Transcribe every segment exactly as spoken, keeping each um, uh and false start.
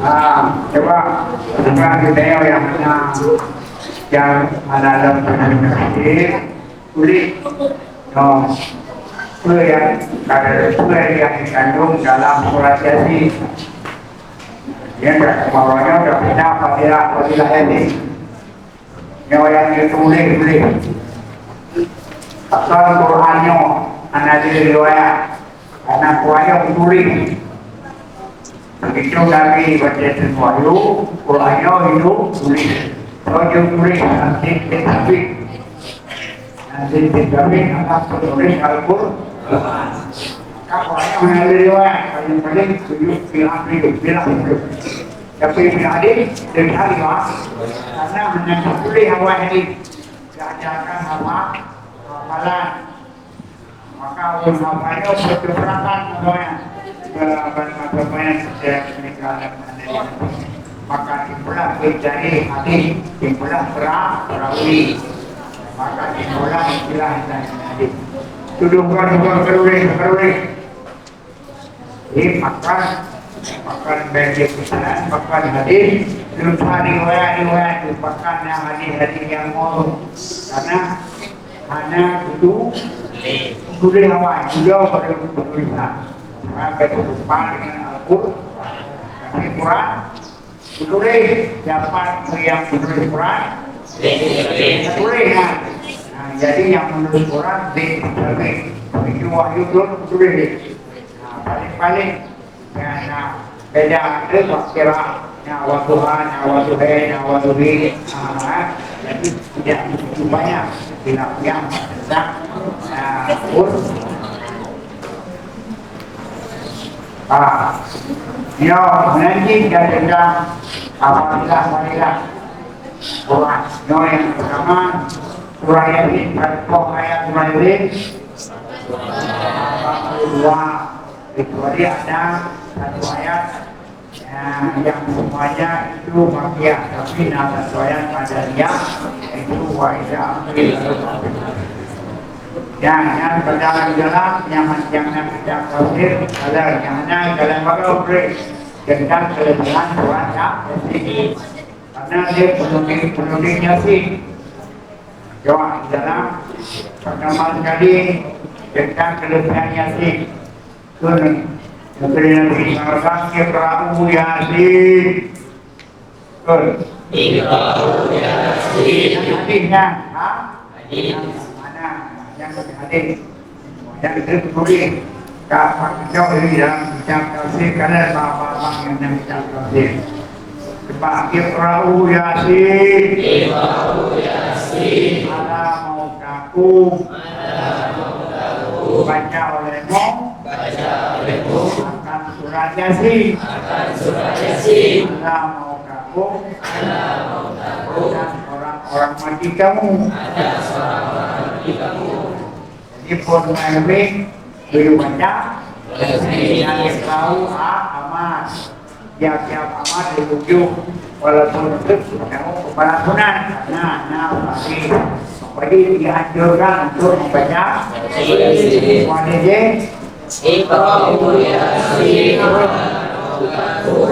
Ah, cuba, bukan kita yang mana, yang mana ada pernah tulis, no, apa yang, apa yang dikandung dalam surat Yasin. Yang dah kemaluannya dah pindah fadilah, fadilah Yasin. Nyoe nyang geutuléh-tuléh. Pakon Quran nyoe hana jeuet riwayat, karena Quran nyoe geutuléh. Begitu Nabi baca Yasin wahyu, Quran nyoe hidup tuléh. Nyoe geutuléh lam tieb-tieb tabik. Lam tieb-tieb tabik akan penulis Al-Quran. Maka Quran nyoe hana jeuet riwayat, paling-paling tujuh, bilang tujuh, bilang tujuh. Tapi Ibn Adil, dia cari, wah. Karena hanya tulis awal hadis. Diajarkan hafal, hafalan. Maka ulun hafalnya berkeberatan, namanya. Berkeberatan secara meninggal. Maka timpullah mencari hadis, timpullah pera-, perawi. Maka timpullah istilah dan hadis. Tuduh bukan, bukan penulis, penulis. Jadi, pakon, pakon bagi pesanan, pakon hadis, lupa riwayat-riwayat, pakon na hadis-hadis nyang muruk. Karena hana itu tulis awai, beliau pada tulisan. Maka serupa dengan Al-Quran. Tapi Quran, tulis, siapa yang menulis Quran? Tulis, kan? Nah, jadi yang menulis Quran, di, itu wahyu belum tulis. Nah, paling-paling, ya, nah, beda ada bak kira, nah, wadduha, nah, wadduhe, nah, wadduhi, nah, jadi tidak begitu banyak khilaf yang tentang, nah, pun. Ah, ya, nanti kita tentang apabila marilah Quran. Nyoe yang pertama, surah Yasin, berapa ayat surah Yasin? Dua. Kecuali ada satu ayat, ya, yang semuanya itu Makkiyah, tapi na satu ayat Madaniyah, itu wa idza amri. Dan yang pada dalam yang yang nak kita tafsir, kalau yang na dalam baru beri tentang kelebihan Quran Yasin. Karena dia penulis, penulis Yasin. Jawab dalam pertama sekali tentang kelebihan Yasin. Kun, Nabi Muhammad, "Iqra'u Yasin." Kun. "Iqra'u Yasin." Yang hadisnya, ha? Hadis. Yang mana? Yang hadis. Yang itu tulis. Ka, Pak Kicau ini dalam kitab tafsir, kalian bapak-bapak yang dalam kitab tafsir. Sebab, "Iqra'u Yasin." "Iqra'u Yasin." Ala mautakum. Baca olehmu. Baca olehmu. Akan surat Yasin. Akan surat Yasin. Ala mautakum. Ala mautakum. Atas orang-orang mati kamu. Atas orang-orang mati kamu. Jadi, pon main wing, dulu baca. Yang tahu, ah, amat. Tiap-tiap amat ditunjuk, walaupun itu kamu kepala punan. Nah, nah, pasti. Jadi dianjurkan untuk membaca. Wahai je. Iqra'u Yasin.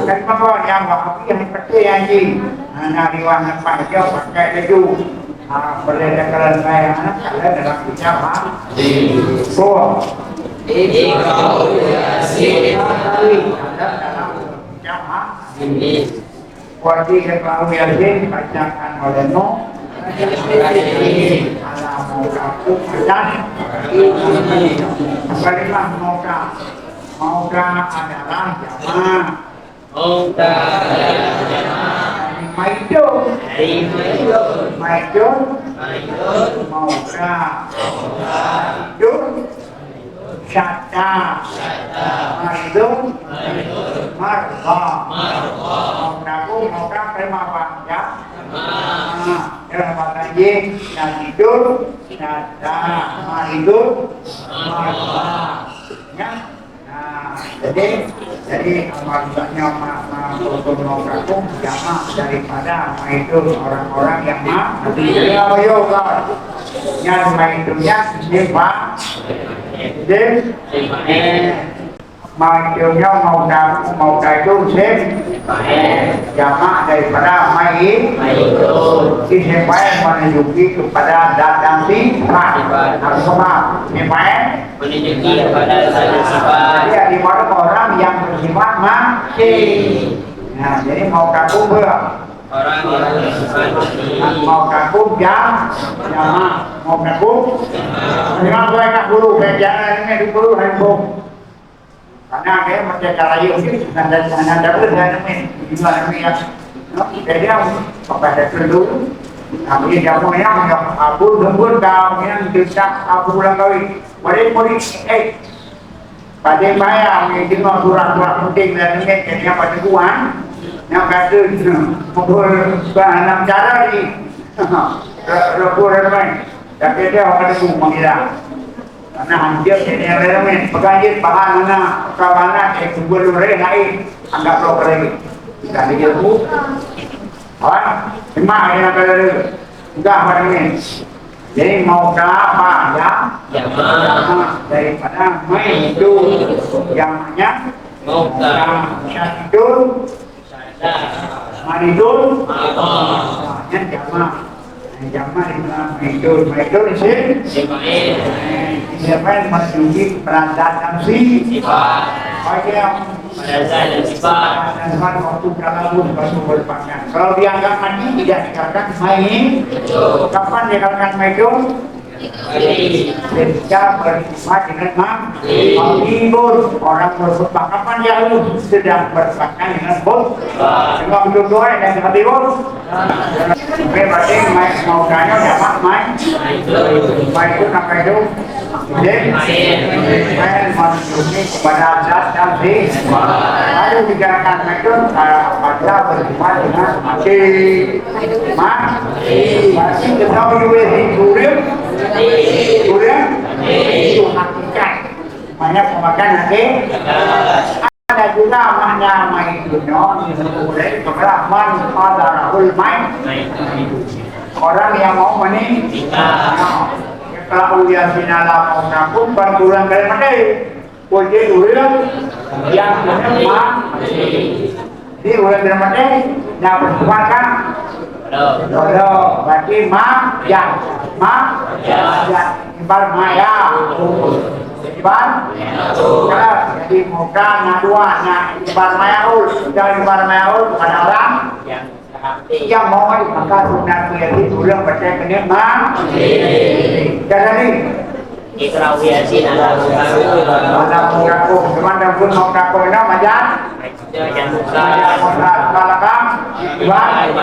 Kan apa yang Wahabi yang percaya ji? Nah, nah, riwayat apa dia pakai laju. Ah, boleh ada kalau saya, ah, kalau dalam kitab, ah. Ko. Iqra'u Yasin. Dalam, dalam kitab, ah. Wajib iqra'u Yasin, bacakan olehmu. Ala mautakum, dan kalimah mauta. Mauta adalah jamak. Mauta. Maidun. Maidun. Maidun. Maidun. Mauta. Maidun. Syata. Syata. Maidun. Maidun. Marda. Marda. Mauta. Mauta. Terima kasih. Nah, dalam bahasa Inggris, maidun. Syata. Maidun. Marda. Ya. Nah, jadi, jadi, maksudnya ma-, ma-, untuk mau kampung, jamak daripada maidun orang-orang yang ma-, mati. Jadi, apa yo, kan? Yang maidunnya, ini, Pak. Jadi, eh, Maitun nyoe mauta, mauta itu isim jamak daripada mai. Isim fa'il menunjuki kepada zat dan sifat. Harus paham. Isim fa'il menunjuki kepada zat dan sifat. Jadi, di mana orang yang bersifat mati. Nah, jadi mauta itu ber- Orang yang bersifat mati. Mauta itu jam-, jamak. Mauta itu. Memang boleh nak guru, biar jangan ini dulu handphone. Karena ada yang macam cara yuk, yuk, nanda, nanda pun dah nemuin. Di luar nemuin ya. No, jadi yang pakai satu dulu. Nah, ini jamu yang, yang Abu lembut kau, yang desak Abu Langkawi. Boleh murid, eh. Pada bayar, ni, tengok surah-surah penting dan nemuin, jadi yang pada buan. Yang kata, pukul, enam cara ni. Re-, re-, re-, re-, tapi dia akan tunggu menghilang. Karena hancur jadi elemen. Peganjit bahan mana, kawana, eh, kubur lureh lain. Anggap lo kering. Kita dia bu. Kawan, semak dia kata dia. Enggak pada ni. Jadi mauta apa ya? Jamak. Daripada maitu. Jamaknya mauta. Mauta itu Maridun. Nyan jamak. Jamak di dalam maridun. Maridun isim. Isim fa'il. Isim fa'il menunjuki perasaan nafsi. Sifat. Bagi yang perasaan dan sifat. Perasaan sifat waktu kalau waktu berpakat. Kalau dianggap mati tidak dikatakan main. Kapan dikatakan maidun? Ketika berjumpa dengan ma-, maghriban, orang berkhutbah. Kapan dia harus sedang berpakat dengan khutbah? Dengan betul-betul dan hadirun. Oke, berarti mai-, mau tanya siapa? Mai. Mai itu sampai itu. Jadi, mai menunjuki kepada zat dan sifat. Baru dikatakan itu, ah, apabila berjumpa dengan mati. Mati. Mati kita tahu juga di kurim. Kurim. Itu hakikat. Makna pemakan hakikat. Ada juga makna maidun nyoe disebut oleh Rahman hadarahul maut. Orang yang mau meninggal. Kalau ya sinala mau takut, bukan kurang dari mati. Kujé ureueng nyang keuneuk ma-, di ureueng keuneuk maté, nyang beusifat ka dodo, berarti ma-, jat. Ma-, jat. Ibarat maya. Ibarat. Jadi, muka na dua, na ibarat mayaul. Dan ibarat mayaul kepada orang yang mau mati, maka sunat Yasin ureueng baca keuneuk ma-, jadi. Iqra'u Yasin ala mauta. Ala mautakum. Cuman dah pun mautakum dah majan. Majan muka. Majan muka. Malakam. Iwan.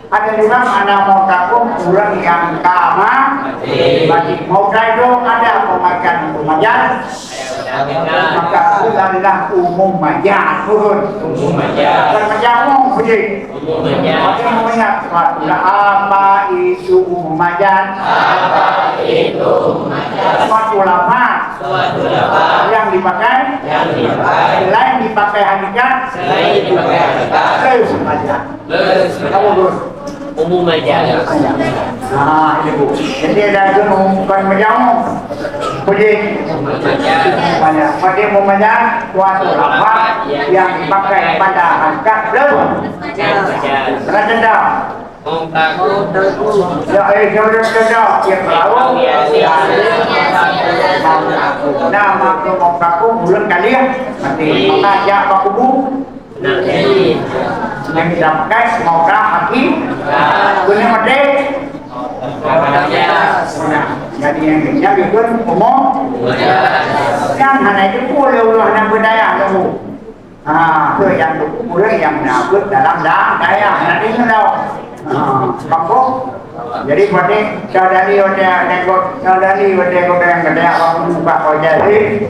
Ada juga makna mautakum ureueng nyang ka ma-, mati. Mauta itu ada pemakaian untuk majan. Maka itu adalah umum majan. Turun. Umum majan. Bukan majan umum, betul. Umum majan. Maka mengingat suatu apa itu umum majan. Apa itu umum majan? Suatu lafaz. Suatu lafaz. Yang dipakai. Yang dipakai. Selain dipakai hakikat. Selain dipakai hakikat. Terus majan. Terus majan. Kamu terus. Umum majan. Nah, ini bu. Jadi ada itu bukan majan. Puji. Banyak. Pakai umum majan, suatu lafaz yang dipakai pada hakikat. Terus. Pernah dengar? Ya, eh, saudara-saudara, ya, tahu. Nah, maksud mautakum, bulan kali ya. Mati. Maka, jak bak kubu. Yang kita pakai, mauta haki. Guna mati. Nah, jadi yang, yang itu umum. Yang hana itu pun oleh Allah nak berdaya tu. Ha, tu yang tu ureueng nyang na beuet dalam da-, dayah, na deungoe tau. Ha, kampung. Jadi, berarti saudari watèe, watèe ko-, saudari watèe ko yang gede, awak buka ko jadi.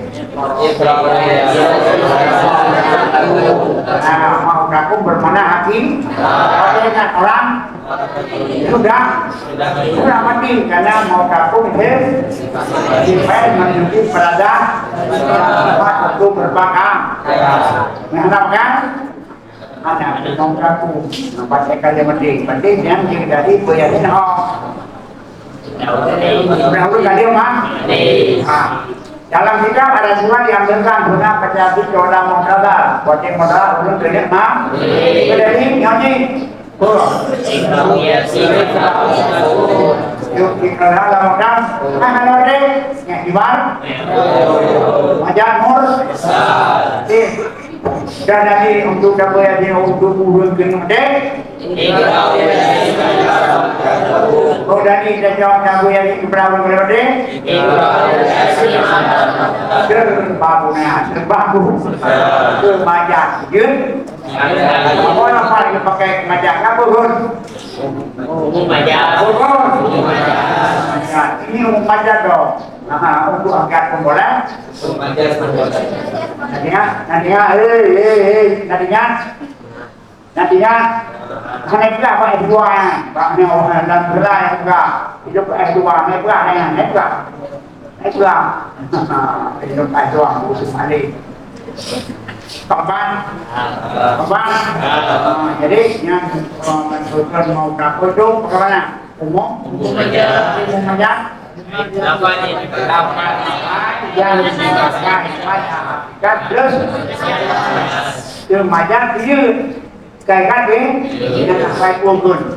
Ha, mau kampung bermana hati. Watèe nak orang. Sudah, sudah mati karena mau kampung itu sifat menunjuk perada tempat untuk berpakaian. Mengharapkan anak mau kampung, baca kali mati, mati yang jadi beryakin ho. Sudah kali mah. Ha. Dalam kitab ada surat yang tentang guna baca zikir dalam muhtabar. Baca muhtabar ulun keuneuk ma. Jadi nyoe. Yuk kita dalam muhtabar. Nah, ada deh. Yang di bar. Majak mur. Eh. Dan dari untuk dapat yang dia untuk ulun keuneuk deh. Oh, dari kita jawab dapat yang di berapa kilo deh. Terbabu nah, terbabu. Termajak, ya. Apa nama yang pakai majak? Apa pun? Umum majak. Umum majak. Ini umum majak dong. Nah, untuk angkat pembola. Nantinya, nantinya, eh, eh, eh, nantinya. Nantinya, hana pula buat S dua, eh. Buat ni orang dalam gerai yang pula. Hidup S dua, naik pula, naik, naik pula. Naik pula. Hidup S dua, musim balik. Kapan? Kapan? Ah, jadi, yang, eh, maksudkan mau takut tu, bagaimana? Umum? Umum aja. Umum aja. Lapan ni. Lapan. Yang dimakan pada hakikat terus. Remaja dia. Kai kan, eh? Dia nak sampai pukul.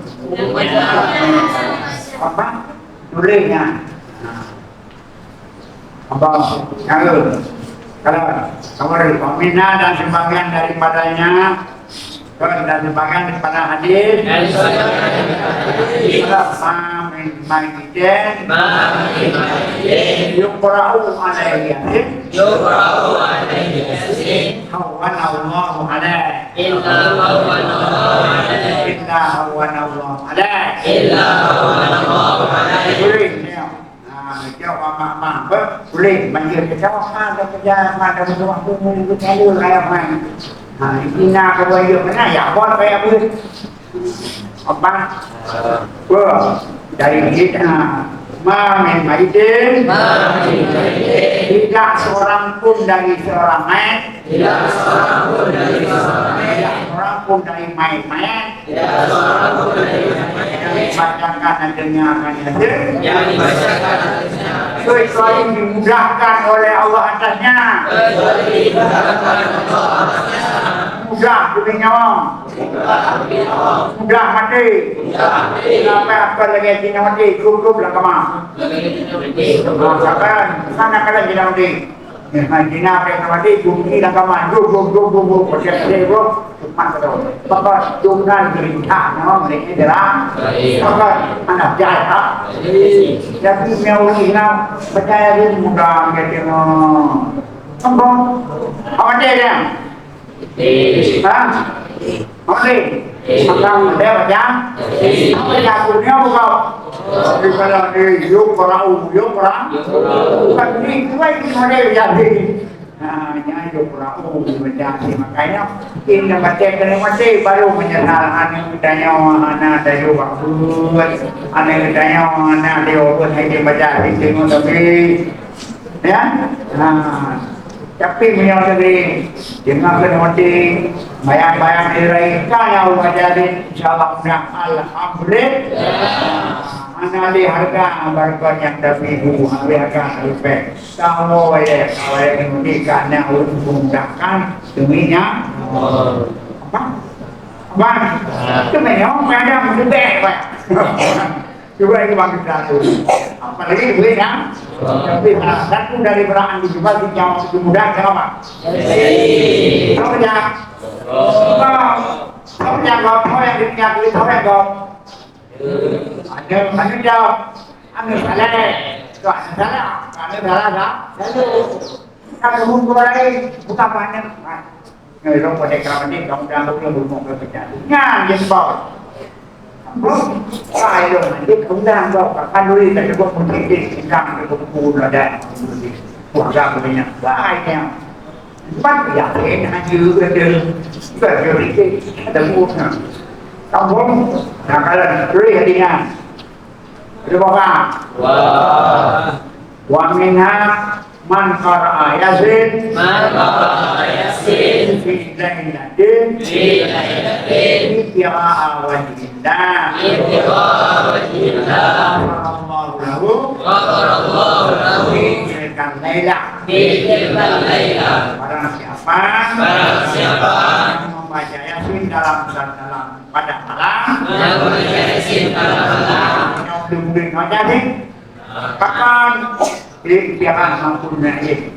Apa? Tulisnya. Apa? Kalau, kalau, kemudian, minna dan sebagian daripadanya, dan sebagian daripada hadis. Ma min mayyitin. Ma min mayyitin. Yuqra'u alaihi yasin. Yuqra'u alaihi yasin. Hawwanallahu alaihi. Illa hawwanallahu alaihi. Illa hawwanallahu alaihi. Illa hawwanallahu alaihi. Boleh, ya. Ha, jawab mak-mak, mak. Boleh, banjir kita, mak, dah kerja, mak, dah berdoa, aku mau ikut saya, raya, mak. Ha, ini nak kau bayar, mana? Ya, buat raya, boleh. Apa? Wah, dari kita. Ma min maitin. Ma min maitin. Tidak seorang pun dari seorang mayat. Tidak seorang pun dari seorang mayat. Tidak seorang pun dari mayat-mayat. Tidak seorang pun dari mayat-mayat. Yang dibacakan dan dengarkan Yasin. Yang dibacakan dan dengarkan Yasin. Kecuali dimudahkan oleh Allah atasnya. Kecuali dimudahkan oleh Allah atasnya. Mudah demi nyawa. Mudah mati. Sampai apa lagi Cina mati, grup-grup dalam kamar. Sampai sana kalian Cina mati. Cina apa yang mati, grup ni dalam kamar. Grup, grup, grup, grup, grup. Macam tadi, grup. Cuma satu. Maka, jumlah gerintah nama mereka adalah. Maka, anak jahat. Tapi, yang orang Islam percaya diri mudah, dia tengok. Sombong. Apa dia, dia? Ha? Boleh. Akan dia baca. Apa dia punya buka? Daripada dia yuk perau, yuk perang. Bukan ni, dua ini model jadi. Ha, nya yuk perau, baca. Makanya, ini baca kena mati, baru menyesal. Anak tanya, anak tanya, bagus. Anak tanya, anak dia, bagus, saya baca, saya tengok, tapi Ya? Ha. Tapi meunyoe tadi, deungon keunoe mati, bayang-bayang di rai ka nyang Allah jadi, insya Allah mudah. Alhamdulillah. Mana di harga barokah nyang tapi bu, habis akan rupek. Kamu ya, kalau yang ini karena untuk memudahkan demi nyang. Apa? Apa? Itu memang ada mudah, Pak. Cuba itu bagi satu. Apalagi duit yang tapi salah satu dari beraan di juga di jawab itu mudah, kenapa? Tahu ya? Tahu ya, kau tahu yang dipunya duit, tahu ya, kau? Ada, ada jawab. Anu salah. Kau anu salah. Anu salah, tak? Lalu, kalau hukum lain, bukan banyak. Nyoe lôn pada keramat ni, kamu dah tahu yang berumah ke pecah. Nyan, dia sebab. Bro, saya lôn nanti kemudian kau akan dulu kita cuba mungkin kita akan ke buku ada. Keluarga punya banyak. Sebab yakin hanya ada. Bukan dia fikir ada buku. Kamu, nah, kalau boleh hatinya. Ada apa? Wah. Wa minha man qara'a Yasin. Man qara'a Yasin. Fi lailatin. Fi lailatin. Ibtigha'a wajhillah. Ibtigha'a wajhillah. Ghafarallahu lahu. Ghafarallahu lahu. Tilkal lailah. Fi tilkal lailah. Barang siapa Barang siapa yang membaca Yasin dalam, dalam pada malam, yang membaca Yasin dalam malam, yang belum dengar Yasin, bahkan di pikiran mampu naik.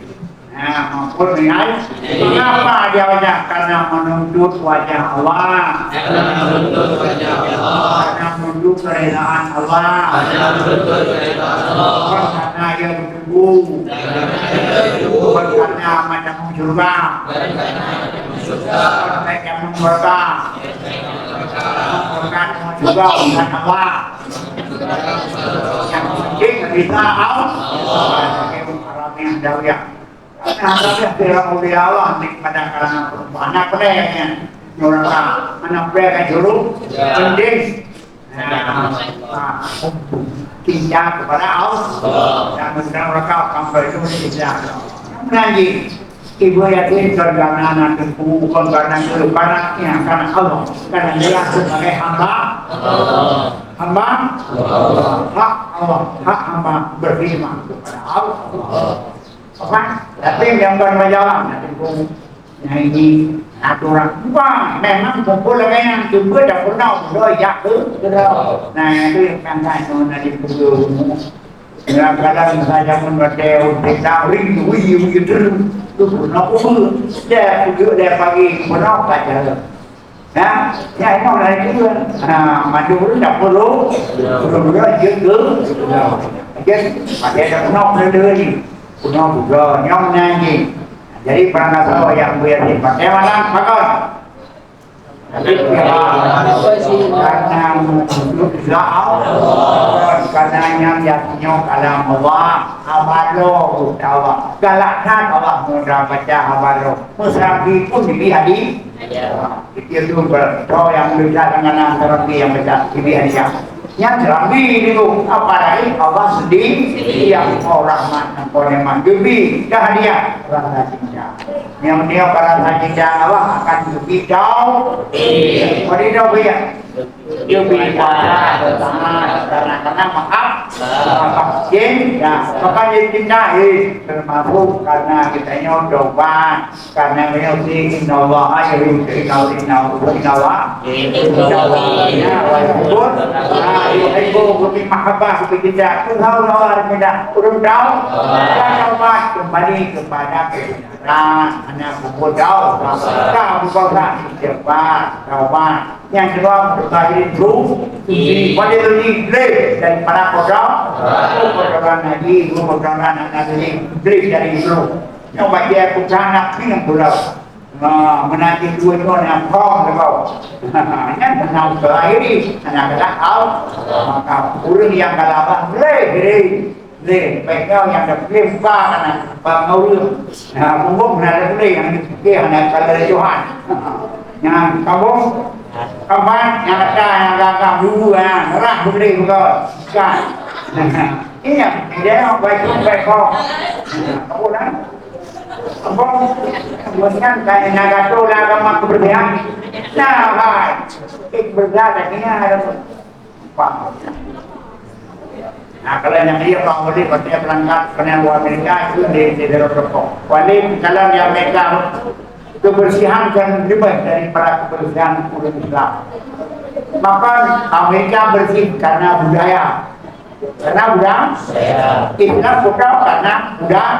Nah, mampu naik. Mengapa dia banyak? Karena menuntut wajah Allah. Karena menuntut wajah Allah. Karena menuntut keridhaan Allah. Karena menuntut keridhaan Allah. Bukan karena dia bertunggu. Bukan karena macam syurga. Bukan karena macam syurga. Bukan karena syurga. Bukan karena syurga. Bukan Allah. Yang penting ridha Allah. Sebagai orang yang dawiyah. Nah, tapi kira oleh Allah ni pada kalangan perempuan. Anak boleh yang neraka, anak boleh kan juru. Penting. Nah, cinta kepada Allah. Dan mudah neraka sampai itu tidak. Menangi. Ibu yatim karena anak teungku, bukan karena kepada yang karena Allah. Karena dia sebagai hamba. Hamba. Hak Allah, hak hamba berkhidmat kepada Allah. Apa? Tapi yang bukan majalah, nah, itu, nah, ini aturan. Wah, memang kumpul lagi yang jumpa dah pernah udah jak ke, ke dah. Nah, itu yang kan saya nak dipegang. Kadang-kadang saya pun ada orang tak ring, ui, ui, terus. Tu pun nak uber. Dia duduk dia pagi, pun nak baca. Ya, ya, ini orang lain juga. Ha, madu pun tak perlu. Perlu juga, dia ke. Jadi, pada ada penuh benda ni. Penuh juga, nyong nyanyi. Jadi, perangkat yang biasa pakai malam, pakon. Tapi, ya, karena untuk Allah, karena yang yakinnya kalam Allah, abalo utawa galak that Allah mudah baca abalo. Meuseurambi pun dibri hadi. Itu tu ber-, tu yang berusaha dengan antara yang baca dibri hadi. Yang serambi itu, apalagi Allah sendiri yang mau rahmat, yang mau nikmat. Dibri dah hadiah rasa cinta. Yang dia rasa cinta Allah akan dibri tau. Pada dia beri. Dia beri kuasa, karena, karena maaf, maaf cinta. Maka dia cinta, eh, termasuk karena kita nyodoh. Karena meunyoe innallaha yuhibbu, inna, inna, innallaha yuhibbu, nah, yuhibbu, lebih mahabbah, lebih cinta. Tuhan Allah, kita urun tahu, dan taubat kembali kepada kebenaran. Hana kubur tahu, tak buka istighfar, taubat. Yang kedua, berkali itu, pada diri bleh daripada kodok, kotoran lagi, kotoran anak diri bleh dari itu. Nyang bagi aku canak ni yang pulau. Ha, menanti dua nyoe nyang kong lagau. Nyan tenang terakhir ni, anak kata au. Maka ureueng yang galabah boleh diri. Boleh, baik kau yang dah boleh buka kana bang ureueng. Nah, bumbung na ada boleh yang dipikir hana kala Tuhan. Yang kampung, kampung yang kata yang gagal dulu, ha, merah boleh buka. Bukan. Iya, dia baik baik kau. Apa dah? Abang, kemudian kain nagato lah agama kebersihan. Nah, hai. Eh, bergala ni ada. Nah, kalau yang dia orang boleh pakai perangkat pernah Amerika itu di, di dalam rokok. Wali jalan di Amerika kebersihan kan lebih daripada kebersihan ureueng Islam. Maka Amerika bersih karena budaya. Karena budaya. Islam bukan karena budaya.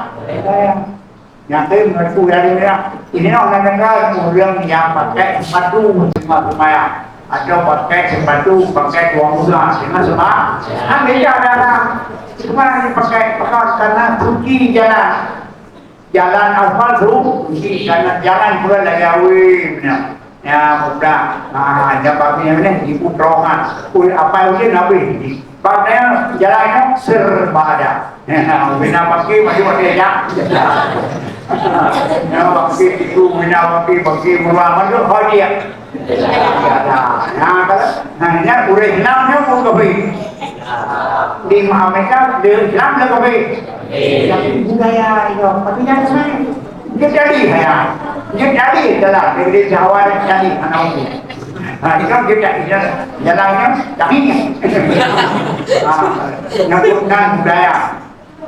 Nyata mengaku dari mereka. Ini orang negara orang yang pakai sepatu semua semaya atau pakai sepatu pakai tuang muda semua semua. Amerika ada orang semua yang pakai pakai karena suci jalan. Jalan aspal tu, jalan, jalan pula lagi awet benar. Ya, mudah. Ha, jalan ni, ni, ibu terowongan. Ui, apa yang dia nak beli? Padahal jalannya serba ada. Bina pakai, masih pakai jak. Ya, pakai itu, bina pakai, pakai murah, masuk hadiah. Nah, kalau, nah, ini ureueng Islam ni pun kafir. Di Amerika, di Islam dia kafir. Tapi budaya itu, tapi jangan saya. Dia jadi saya. Dia jadi adalah dia, dia Jawa dan jadi anak umum. Nah, dia kan dia jadi jalannya, tapi yang bukan budaya.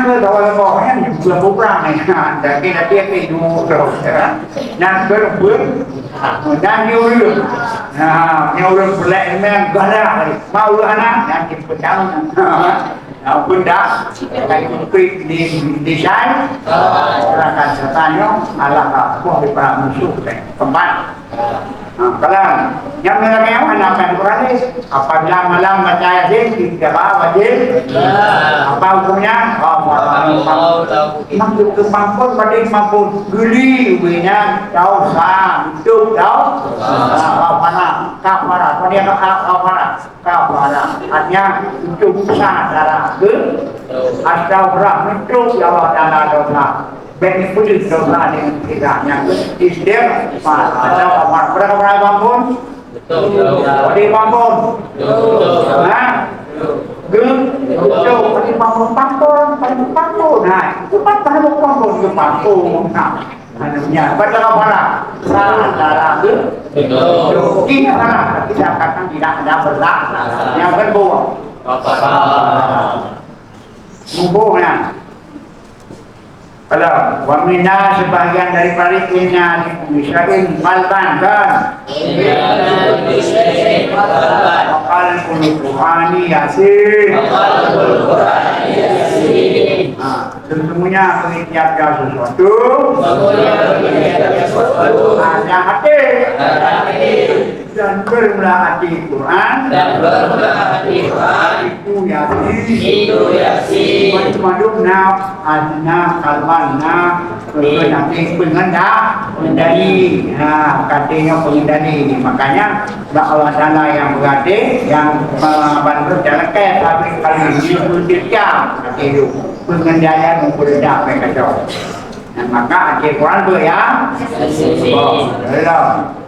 Nyan keuh saboh-saboh, nyan juga bubrang ni. Ha, daging-daging ni dua terus, ya. Nyan keuh pun, nyan ni ureueng. Ha, nyan ureueng peureulèe memang galak tadi. Mau ureueng anak, nyan jeuet peudang. Ha, peudang, kayu krik di, di syai. Silakan serta nyoe, Allah ka poh di para musuh tadi. Keempat. Ha, kalam. Nyang lagèe nyan hana akan dipeuralèh. Apabila malam baca Yasin, tiga wajib. Apa hukumnya? Apa? Maksud kemampuan pada kemampuan geli ubénya dosa, hidup dosa. Apa mana? Kafara. Apa dia kafara? Kafara. Artinya, untuk dosa darah ke? Astagfirullah, untuk ya Allah Taala dosa. Bèk neupeudeuh dosa deungon kita nyang istighfar atau amal. Berapa, berapa ampun? Betul. Berapa ampun? Betul. Nah, ge, betul. Berapa ampun? Pampun, pampun. Nah, itu kan pampun, pampun, pampun. Nah, hanya baca kafara. Salah, salah, ge. Betul. Tidak salah, tidak akan tidak ada bersalah. Yang kedua. Kafara. Mumpung nah. Kalau wa minna, sebahagian daripada inna li kulli syai'in qalban, kan? Wa qalbul Qur'ani Yasin. Ha, sesungguhnya bagi tiap-tiap sesuatu ada hati. Dan bermula hati Quran. Dan bermula hati Quran. Itu Yasin. Itu Yasin. Macam-macam na, na kalban na, pengendali, pengendali. Pengendali. Ha, katanya pengendali ni. Makanya, Allah Taala yang berhati, yang, eh, bantu jalan ke, tapi kalau ini pun dia, kata itu, pengendalian memperledak mereka tu. Dan maka, hati Quran tu ya, oh, dalam.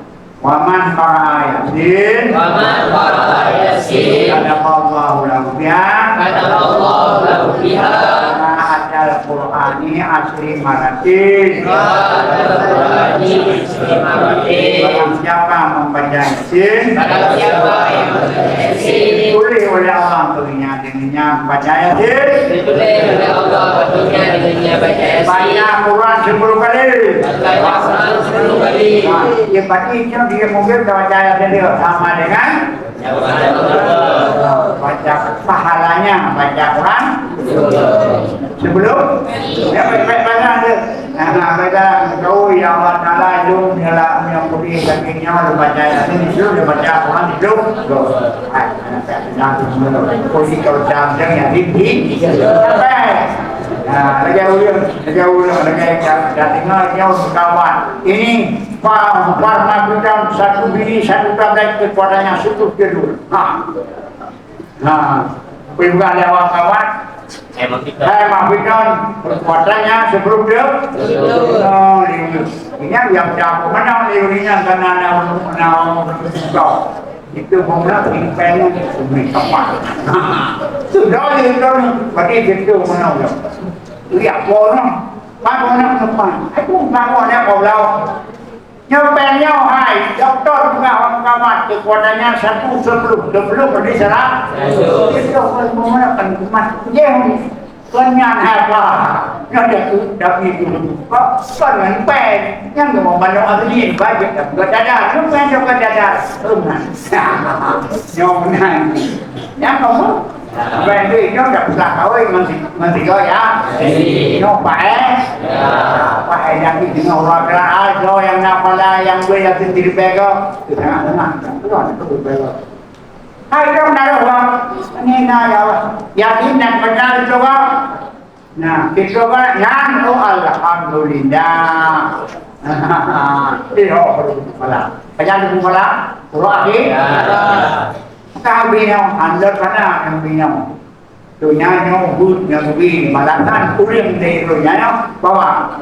Wa man qara'a Yasin. Wa man qara'a Yasin. Kataballahu lahu biha. Kataballahu lahu biha. Mi'atal Qur'ani asyri maratin. Mi'atal Qur'ani asyri maratin. Barang siapa membaca Yasin. Barang siapa yang membaca Yasin. Ditulis oleh Allah untuknya. Dirinya baca Yasin. Ditulis oleh Allah untuknya, dirinya baca Yasin. Baca Quran sepuluh kali. Baca Quran sepuluh kali. Ha, dia baca itu, dia mungkin baca Yasin dia sama dengan baca pahalanya baca Quran sebelum. Ya, baik-baik baca tu. Nah, nah, baca, oh, ya Allah Taala, lôn dalam yang putih daging nyoe, lôn baca Yasin, lôn baca Quran, lôn. Hai, anak saya, jangan semua. Posisi kalau jangan, jangan, ya, di, di, di, sampai. Nah, lagi ulun, lagi ulun, lagi dah, dah dengar nyoe sekawan. Ini, Pak, Pak Mabudan, satu bini, satu tablet, kekuatannya seratus judul. Ha. Nah, peugah lé awak kawan, hai Mafiton, kekuatannya sebelum dia. Betul. Oh, ini. Ini yang dia menang, ini yang kena, kena, kena. Itu pemenang, ini pengen, ini kapan. Sudah itu, berarti itu menang. Lihat, orang, apa orang depan? Aku bangun ya, kau lau. Nyoe péng nyoe hai, dokto peugah lam kamat, kekuatannya satu sepuluh, sepuluh berarti seratus. Itu pun menggunakan kumat. Jeng, peunyan hai, Pak. Nyoe dak, dak itu. Kok, kok ngon pen? Nyang ngon banyak asli, baik dak buka dada. Lu pen buka dada. Rumah. Nyoe meunan. Nyang kamu? Pen tu nyoe dak usah kawin ngon si, ngon si Goy, ya. Nyoe pakai. Pakai dak itu dengan orang keras. Nyoe yang nak pala, yang boleh yang sendiri bego. Itu sangat senang. Tuan, itu bego. Hai, dong, dah, Bang. Ini nak, ya, Bang. Yakin dan benar, coba. Nah, kita kan nyan, oh, alhamdulillah. Iyo, baru kepala. Pajan kepala? Turun lagi? Ya. Bukan bingung, handal sana yang bingung. Dunia nyoe, but nyoe, bui, balasan, kuring dari dunia nyoe, bawa.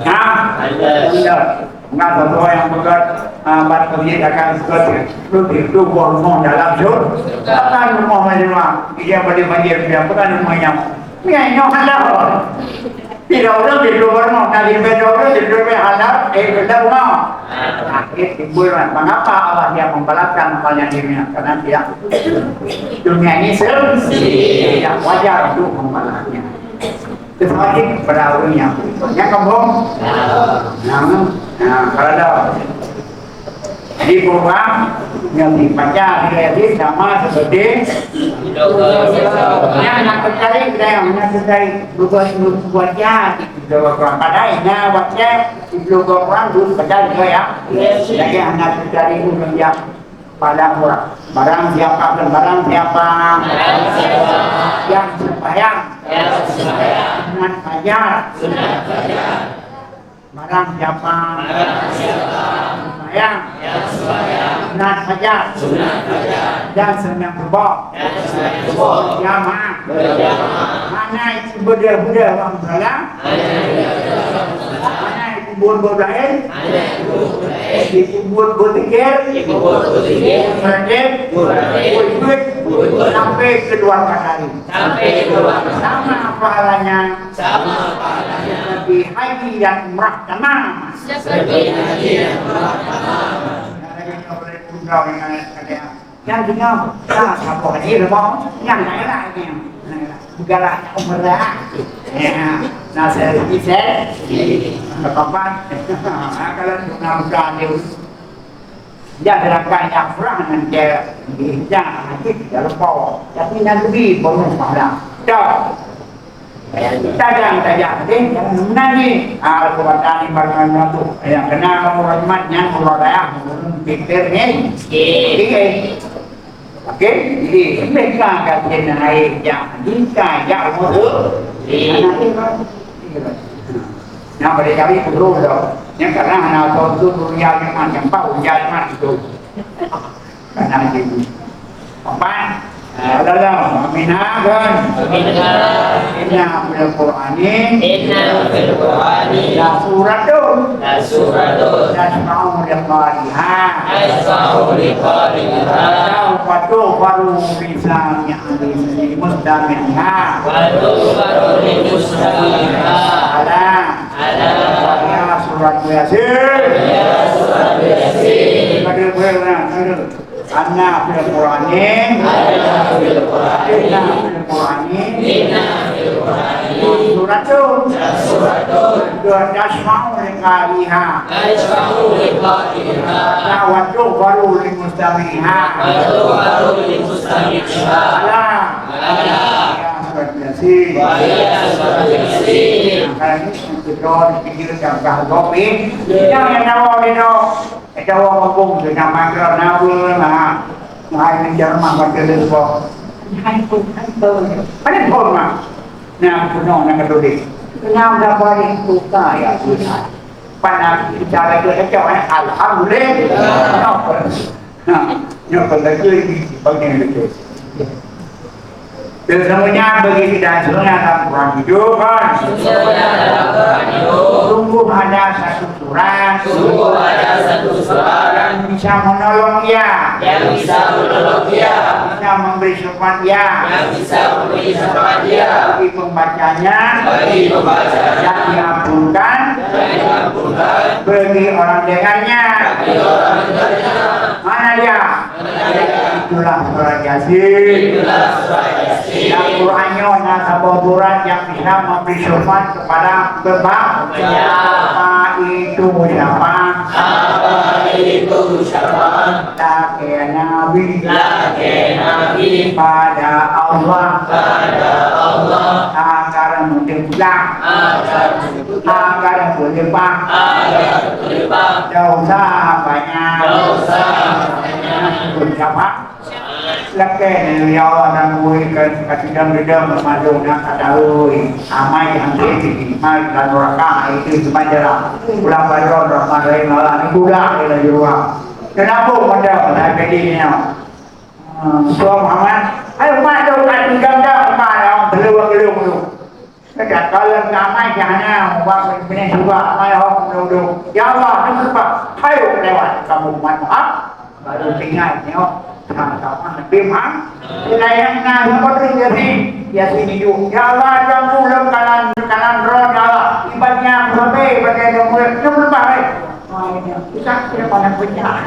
Ya? Handal. Enggak sesuai yang peugah, ah, bat peujeuet akan sesuatu. Lu tiep dua boh rumoh dalam syur-, bukan rumoh majeumaah. Dia boleh banjir, dia bukan rumah nyawa. Nyan nyoe hana. Tidak urang di luar rumah, na di beda urang di luar rumah hana, eh, beda rumah. Sakit timbul, mengapa Allah yang membalaskan amalnya dirinya? Karena tidak. Dunia ini sendiri, tidak wajar untuk membalasnya. Tersebut kepada orang yang, yang kampung. Nah, nah, kalau ada di program yang dibaca di Yasin sama seperti yang nak tertarik, kita yang nak tertarik berbuat, berbuat jahat di Program. Padahal ingat baca di Program dulu baca juga ya. Jadi anak tertarik dulu yang pada orang. Barang siapa dan barang siapa yang sembahyang sunat fajar. Barang siapa sembahyang sunat fajar dan sembahyang subuh berjamaah, mana itu beudôh-beudôh lam musala, mana itu buet-buet laén, itu buet-buet zikir, buet-buet, sampai keluar matahari. Sama pahalanya. Sama pahalanya. Seperti haji dan umrah tamam. Seperti haji dan umrah tamam. Yang dengar, tak apa haji, lepas yang lain-lain. Segala umrah. Ya, nah, saya, saya, apa? Kalau nak buka dia, Jan, sedangkan nyang prah ngon cewek, jan hana cit, jan lupa. Tapi nyan rugi, bonus pahala. Cok. Tajam, tajam. Jadi, jangan menangis. Ah, kekuatan ni bagaimana tu? Yang kena rahmat nyan Allah Taala, pikir ni. Okey. Okey? Jadi, mereka akan kena air yang jika, ya, umur tu. Anak tu. Nyang bari kami guru tu. Nyang karena hana tahu tu guru yang macam apa, ujar mat tu. Karena itu. Empat. Lalu, minha kan? Minha. Inna fil Qur'ani. Inna fil Qur'ani. La suratun. La suratun. Tasma'u liqariha. Tasma'u liqariha. Wa tughfaru li sami'iha. Li mustami'iha. Wa tughfaru li mustami'iha. Ala. Ala. Wa ya surat Yasin. Ya surat Yasin. Pada bulan, pada. Inna fil Qur'ani. Inna fil Qur'ani. Inna fil Qur'ani. Inna fil Qur'ani. Suratun. Suratun. Tasma'u liqariha. Tasma'u liqariha. Wa tughfaru li mustami'iha. Wa tughfaru li mustami'iha. Ala. Ala. Ya surat Yasin. Wa ya surat Yasin. Nah, kalau ini kita pikir jangka gopi. Jangan tahu dia. Kacawa kampung tu nyang mangkra na ureueng na. Ngai ngejar mah bak leuko. Hai tu, hai tu. Pada pun mah. Nah, penuh nak ketulis. Kenapa balik buka ya susah. Pada bicara tu kacau eh. Alhamdulillah. Nah, nyok lagi di bagian itu. Sesungguhnya bagi kita semuanya dalam Quran itu kan. Sungguh ada satu surat. Sungguh ada satu surat. Yang bisa menolong ia. Yang bisa menolong ia. Bisa memberi syafaat ia. Yang bisa memberi syafaat ia. Bagi pembacanya. Bagi pembacanya. Dan diampunkan. Dan diampunkan. Bagi orang dengarnya. Bagi orang dengarnya. Mana dia? Mana dia? Itulah surat Yasin. Itulah surat Yasin. Dalam Quran nyoe na saboh surat nyang bisa memberi syafaat kepada pembacanya. Apa itu syafaat? Apa itu syafaat? Lakée Nabi. Lakée Nabi. Pada Allah. Pada Allah. Agar meuteupeulang. Agar meuteupeulang. Agar meuleupah. Agar meuleupah. Dosa banyak. Dosa banyak. Syafaat. Lakée, ya Allah, dan bui ka, ka sidang-sidang masuk na ka tahu, amai yang tinggi, mai dan neraka, itu cuma jalan. Pulang baru rahmat rahim Allah, ni budak dia lagi ruang. Kenapa pada saya jadi ni? Hmm, Tuan Muhammad, ayo masuk kat ganda, mana orang belum-belum tu. Kata, kalau ramai jahanam, ubak benih juga, mai hok duduk. Ya Allah, ni sebab, hayo lewat kamu umat Muhammad. Baru tinggal tengok, sama-sama Nabi Muhammad. Selain na, siapa tu Yasin? Yasin hidup. Ya Allah, kamu lem kanan, kanan roh, ya Allah. Ibaratnya aku sampai, ibaratnya dia murid, dia berubah, eh. Oh, ini. Susah, dia pandang pecah.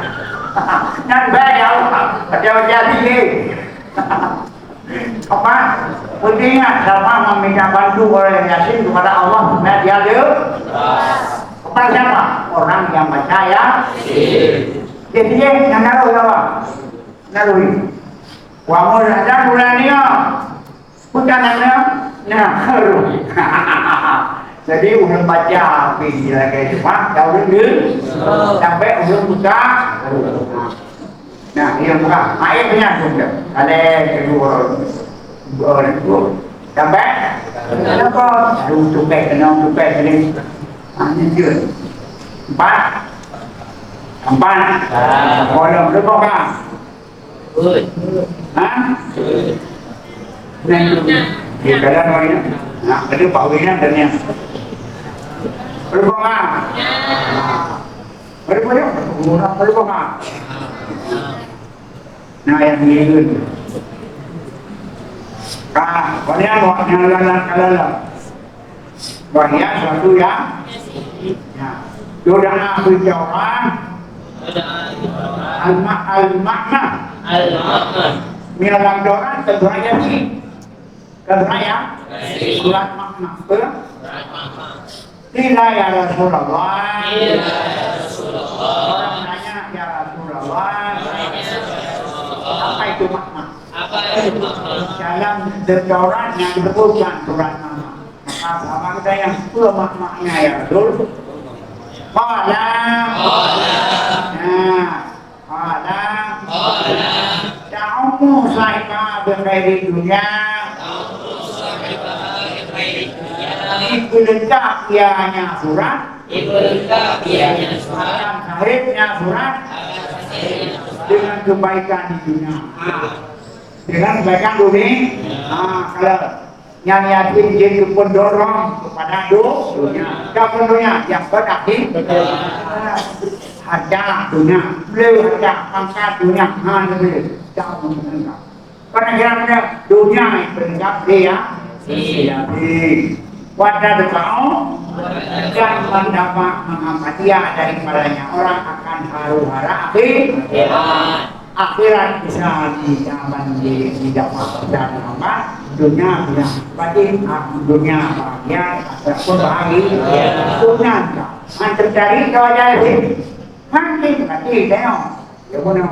Dan baik, ya Allah. Ada Yasin ni. Apa? Penting ingat, sama meminta bantu oleh Yasin kepada Allah supaya dia le-, kepada siapa? Orang yang baca Yasin. Jadi, yang naruh apa? Naruh. Wa mul ada bulan ni, ah. Bukan nama? Naruh. Jadi, ulun baca, tapi dia lagi cuma, dah ulun ni. Sampai ulun buka. Nah, dia buka. Air punya pun dah. Ada kedua orang. Dua orang tu. Sampai? Kenapa? Lalu tupai, kena tupai, kena. Ha, ni dia. Empat. Empat. Orang berapa? Ha? Nah, itu. Di dalam orang ni. Nah, ada Pak Wina dan yang. Berapa? Berapa ya? Berapa? Nah, yang ngireun. Ka, kemudian waktu yang lalat kalala. Bahaya suatu yang, ya. Doa berjauhan. Al-ma-, al-makna. Al-makna. Mialang doa terjadi. Keberaya? Surat Makna. Apa? Qila ya Rasulullah. Qila ya Rasulullah. Orang nanya, "Ya Rasulullah, apa itu Makna?" Apa itu Makna? Dalam Taurat yang disebutkan surat Makna. Maka sahabat kata, "Yang apa maknanya, ya Rasul?" Qala. Qala. Nah, Qala, qala, ta'ummu sahibaha bi khairid dunya. Ta'ummu sahibaha bi khairid dunya. Dipeulengkap ianya surat. Dipeulengkap ianya surat. Akan sahibnya surat. Akan sahibnya surat. Dengan kebaikan di dunia. Ha. Dengan kebaikan dunia. Ha, kalau Nyan Yasin jeuet geupendorong keupada do-, donya. Ka pun donya, nyang beuakhé. Harta donya, le harta, pangkat donya, ha, le. Ka pun donya. Pernah kira-kira donya nyang peuningkat lé ya? Yasin. Wa tadfa'u, dan mendapat mengambil daripadanya orang akan haru-hara akhir. Akhirat bisa di zaman di, di dapat dan apa, dunia punya. Berarti, ah, dunia bahagia, akhirat pun bahagia. Tuhan ka. Han teucari ke wajah sih. Makin berarti tengok. Ya, benar.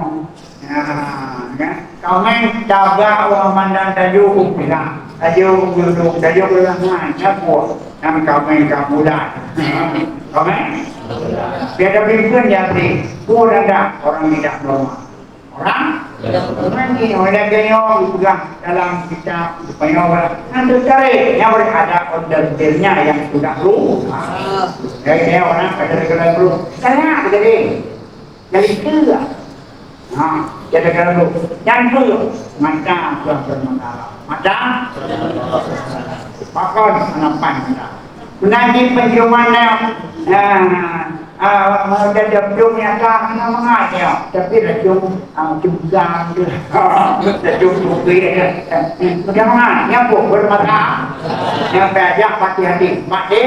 Nah, kan? Kau main tabrak orang mandang tajuk bilang. Tajuk duduk, tajuk bilang, nah, nyapu. Kan kau main kamu dah. Kau main? Dia ada pimpin dia sih. Pun ada orang tidak normal. Orang? Orang ni, orang lagèe nyoe geupeugah dalam kitab Spanyol, kan teutarek, nyan berarti ada order-ordernya yang sudah rusak. Jadi, dia orang kata dia kena dulu. Saya jadi, jadi tu lah. Ha, jadi kena dulu. Yang tu, mata sudah bermasalah. Mata? Pakon, kenapa mata? Nanti penciuman, eh, eh, ah, ah, dah, dah belum nyata, mana mangat ya. Tapi racun, ah, juga tu. Racun kopi ya. Eh, eh, bagaimana? Yang pun bermata. Yang payah hati-hati. Mati.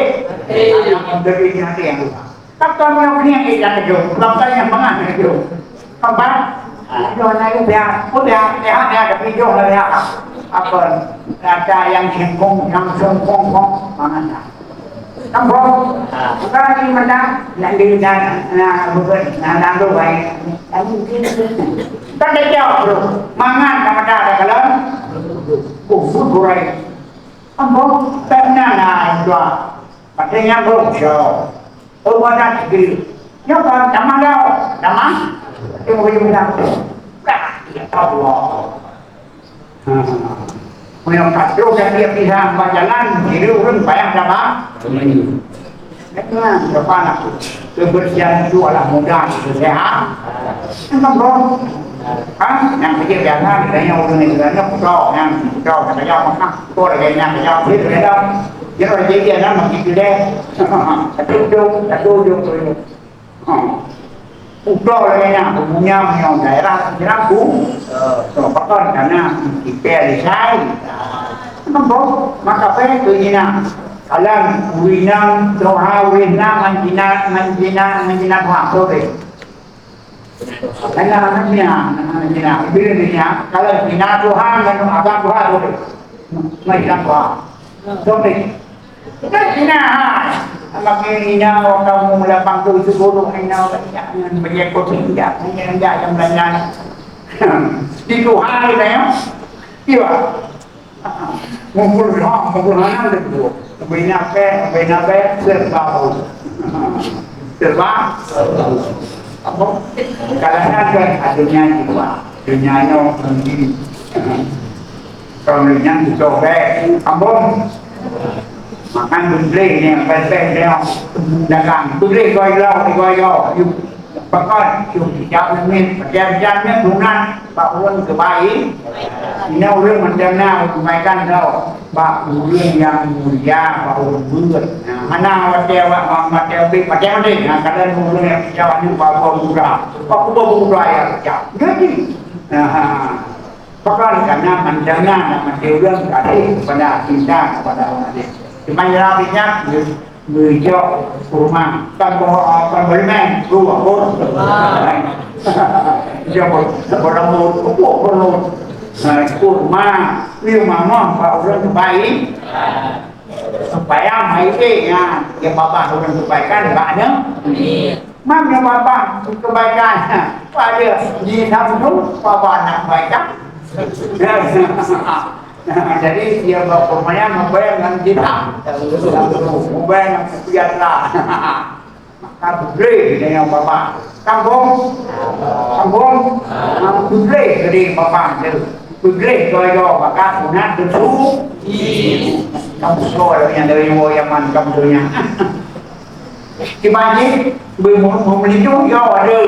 Yang memberi hati yang lupa. Takkan yang punya kita kejut. Takkan yang mangat kejut. Empat. Jôh na yue biasa, pun biasa, biasa, biasa, tapi jôh na biasa. Apa, ada yang singkong, yang singkong, kong, mana na. Kampung. Bukan lagi mana, nak di, nak, nak, bukan, nak, nak, bukan. Kan dia jawab, bro. Mangan sama dah ada kalau. Oh, bukan. Ambo, tak na na dua. Pakai nyambung, yo. Oh, ada tiga. Nyo kan, tamah dah. Tamah. Tengok baju muda. Dah, ya Allah. Ha. Punya kacau dan dia pisang bajalan, jadi urang bayang tamah. Dengan depan aku. Kebersihan itu adalah mudah, itu sehat. Kan, bro? Ha? Nyang kecil biasa, ditanya orang ni, ditanya putra, nyang putra, kata jawab, maka, kau lagi nyang kata jawab, dia beda. Dia orang jadi, dia nama gitu deh. Satu ujung, satu ujung, satu ujung. Ha. Putra lagi nyang, punya, punya daerah, kira aku. So, pakon, karena kita lisai. Kan, bro? Maka, apa itu, Ina? Kalan, urinang, doha, urinang, manjina, manjina, manjina, doha, so, deh. Hana, hana, hana, hana. Bila dia, kalau hina Tuhan, lalu agak Tuhan tu. Mai lam Tuhan. Sorry. Kan hina, ha. Makin hina, orang kamu lapang tu, itu buruk, hina, banyak, banyak kot injak, banyak injak yang banyak. Di Tuhan, gitu ya. Iya. Mukul ha, mukul hana lé buet. Bina pèh, bina pèh, serba bau. Serba bau. Apa? Kadang-kadang kan, ah, dunia jiwa. Dunia nyoe sendiri. Kalau dunia tu sobek, ambon. Makan beli ni, pèh-pèh ni, dagang. Beli goi lo, goi lo. Pakon, cuma tiga menit, pakai-pakai ni sunat, bak ureueng keubai. Ina ureueng macam na, kebaikan tau. Bak ureueng nyang mulia, bak ureueng beuet. Nah, hana watèe awak, watèe ubit, watèe maté. Nah, kadang ureueng nyang picah ni, bak ureueng muda. Bak kubah muda ya picah. Jadi, nah, pakon karena macam na, nak maté ureueng kasih kepada cinta kepada orang lain. Cuma nyerah minyak, Geujok kurma, kon boh, kon boh leumèng, kurma. Geujok boh, boh rambut, boh rambut. Nah, kurma, liu mamah bak ureueng keubai. Supaya mai nyan, ya babah ureueng keubai kan, bak nyan. Mam ya babah kebaikan. Pada di satu, babah nak kebaikan. Jadi, dia bawa pemayan membayar dengan dirham. Membayar dengan rupiah lah. Maka boleh dia yang bapak. Sambung. Sambung. Boleh jadi bapak tu. Boleh doa-doa maka sunat tu. Kamu sekolah yang dari Yaman kamu dunia. Kiban jih, beu-, beu-, beu-, meunyoe ya ada.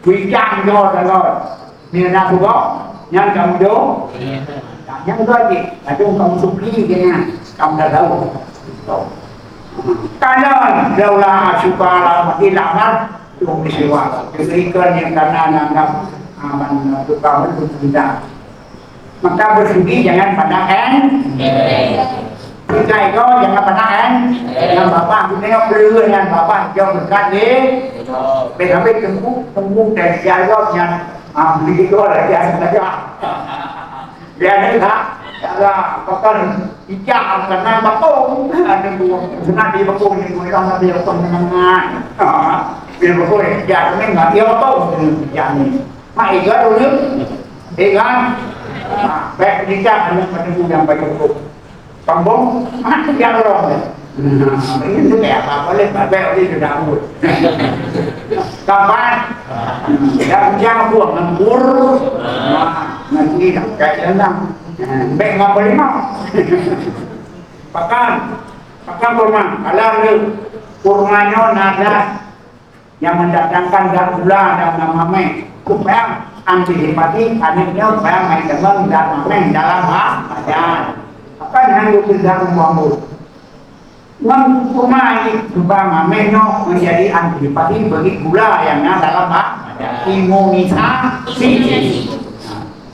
Bujang jih teuh. Meunyoe na tuboh, nyan ka mudo. Nyan ka jih, kadang ka musuki jih nyan, ka muda laut. Kalon, laula asyuka ala mati lamar, tu mesti wa. Jadi, ikon yang kana nanggap aman tukang itu tidak. Maka bersudi jangan pandang enteng. Tiga itu jangan pandang enteng. Yang bapak punya perlu dengan bapak jauh dekat di. Habis-habis tunggu, tunggu dan dialog yang, ah, begitu lah dia saja. Dia ni tak, cara pakai ijak karena bakong. Ada dua, senang dia bakong ni, dua orang dia bakong menengah. Ha, dia bakong, dia ni nggak dia bakong, dia ni. Mak Iga dulu. Iga. Ha, baik kita hanya menunggu yang baik hukum. Sambung. Mak Iga orang ni. Ini tu kayak apa? Boleh baik, boleh sudah urut. Kapan? Ya, jangan buang nganggur. Nah, nanti dah kayak senang. Baik ngapa lima? Pakan. Pakan kurma. Alam tu. Kurma nyo nada yang mendatangkan zat gula dan zat maméh, supaya antisipasi aneuk nyoe supaya mai deungon zat maméh dalam ba-, badan. Akan hana geupeudak umur-umur. Ngon kurma ini gula maméh nyoe menjadi antisipasi bagi gula yang na dalam ba-, badan. Imunisasi.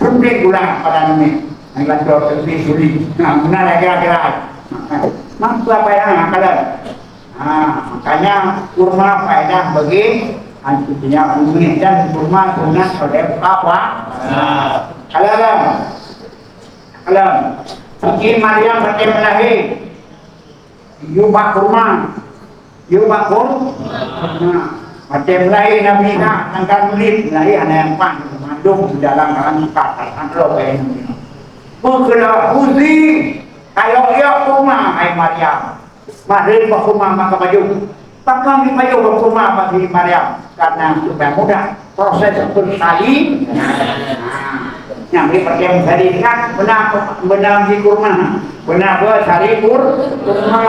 Suntik gula pada aneuk. Yang lancar suntik suli. Nah, benar ya kira-kira. Mampu apa yang nak kalian? Ha, makanya kurma faedah bagi Artinya, ummi dan kurma sunat oleh apa? Alam. Alam. Siti Maryam watèe meulahé. Yue bak kurma. Yue bak kur-, kurma. Watèe meulahé Nabi Isa, tanggal Maulid, meulahé aneuk nyang pan, mandum di dalam dalam kitab, tanggal dua belas Nabi Isa. Beukeulak, "Khuzi, kayok-yok kurma, hai Maryam." Mahrém bak kurma maka baju. Pakon dipajoh bak kurma bak Siti Maryam? Karena supaya mudah proses bersalin. Nah, nyang dipakai bersalin kan beuna, beuna biji kurma. Beuna beusali kur-, kurma.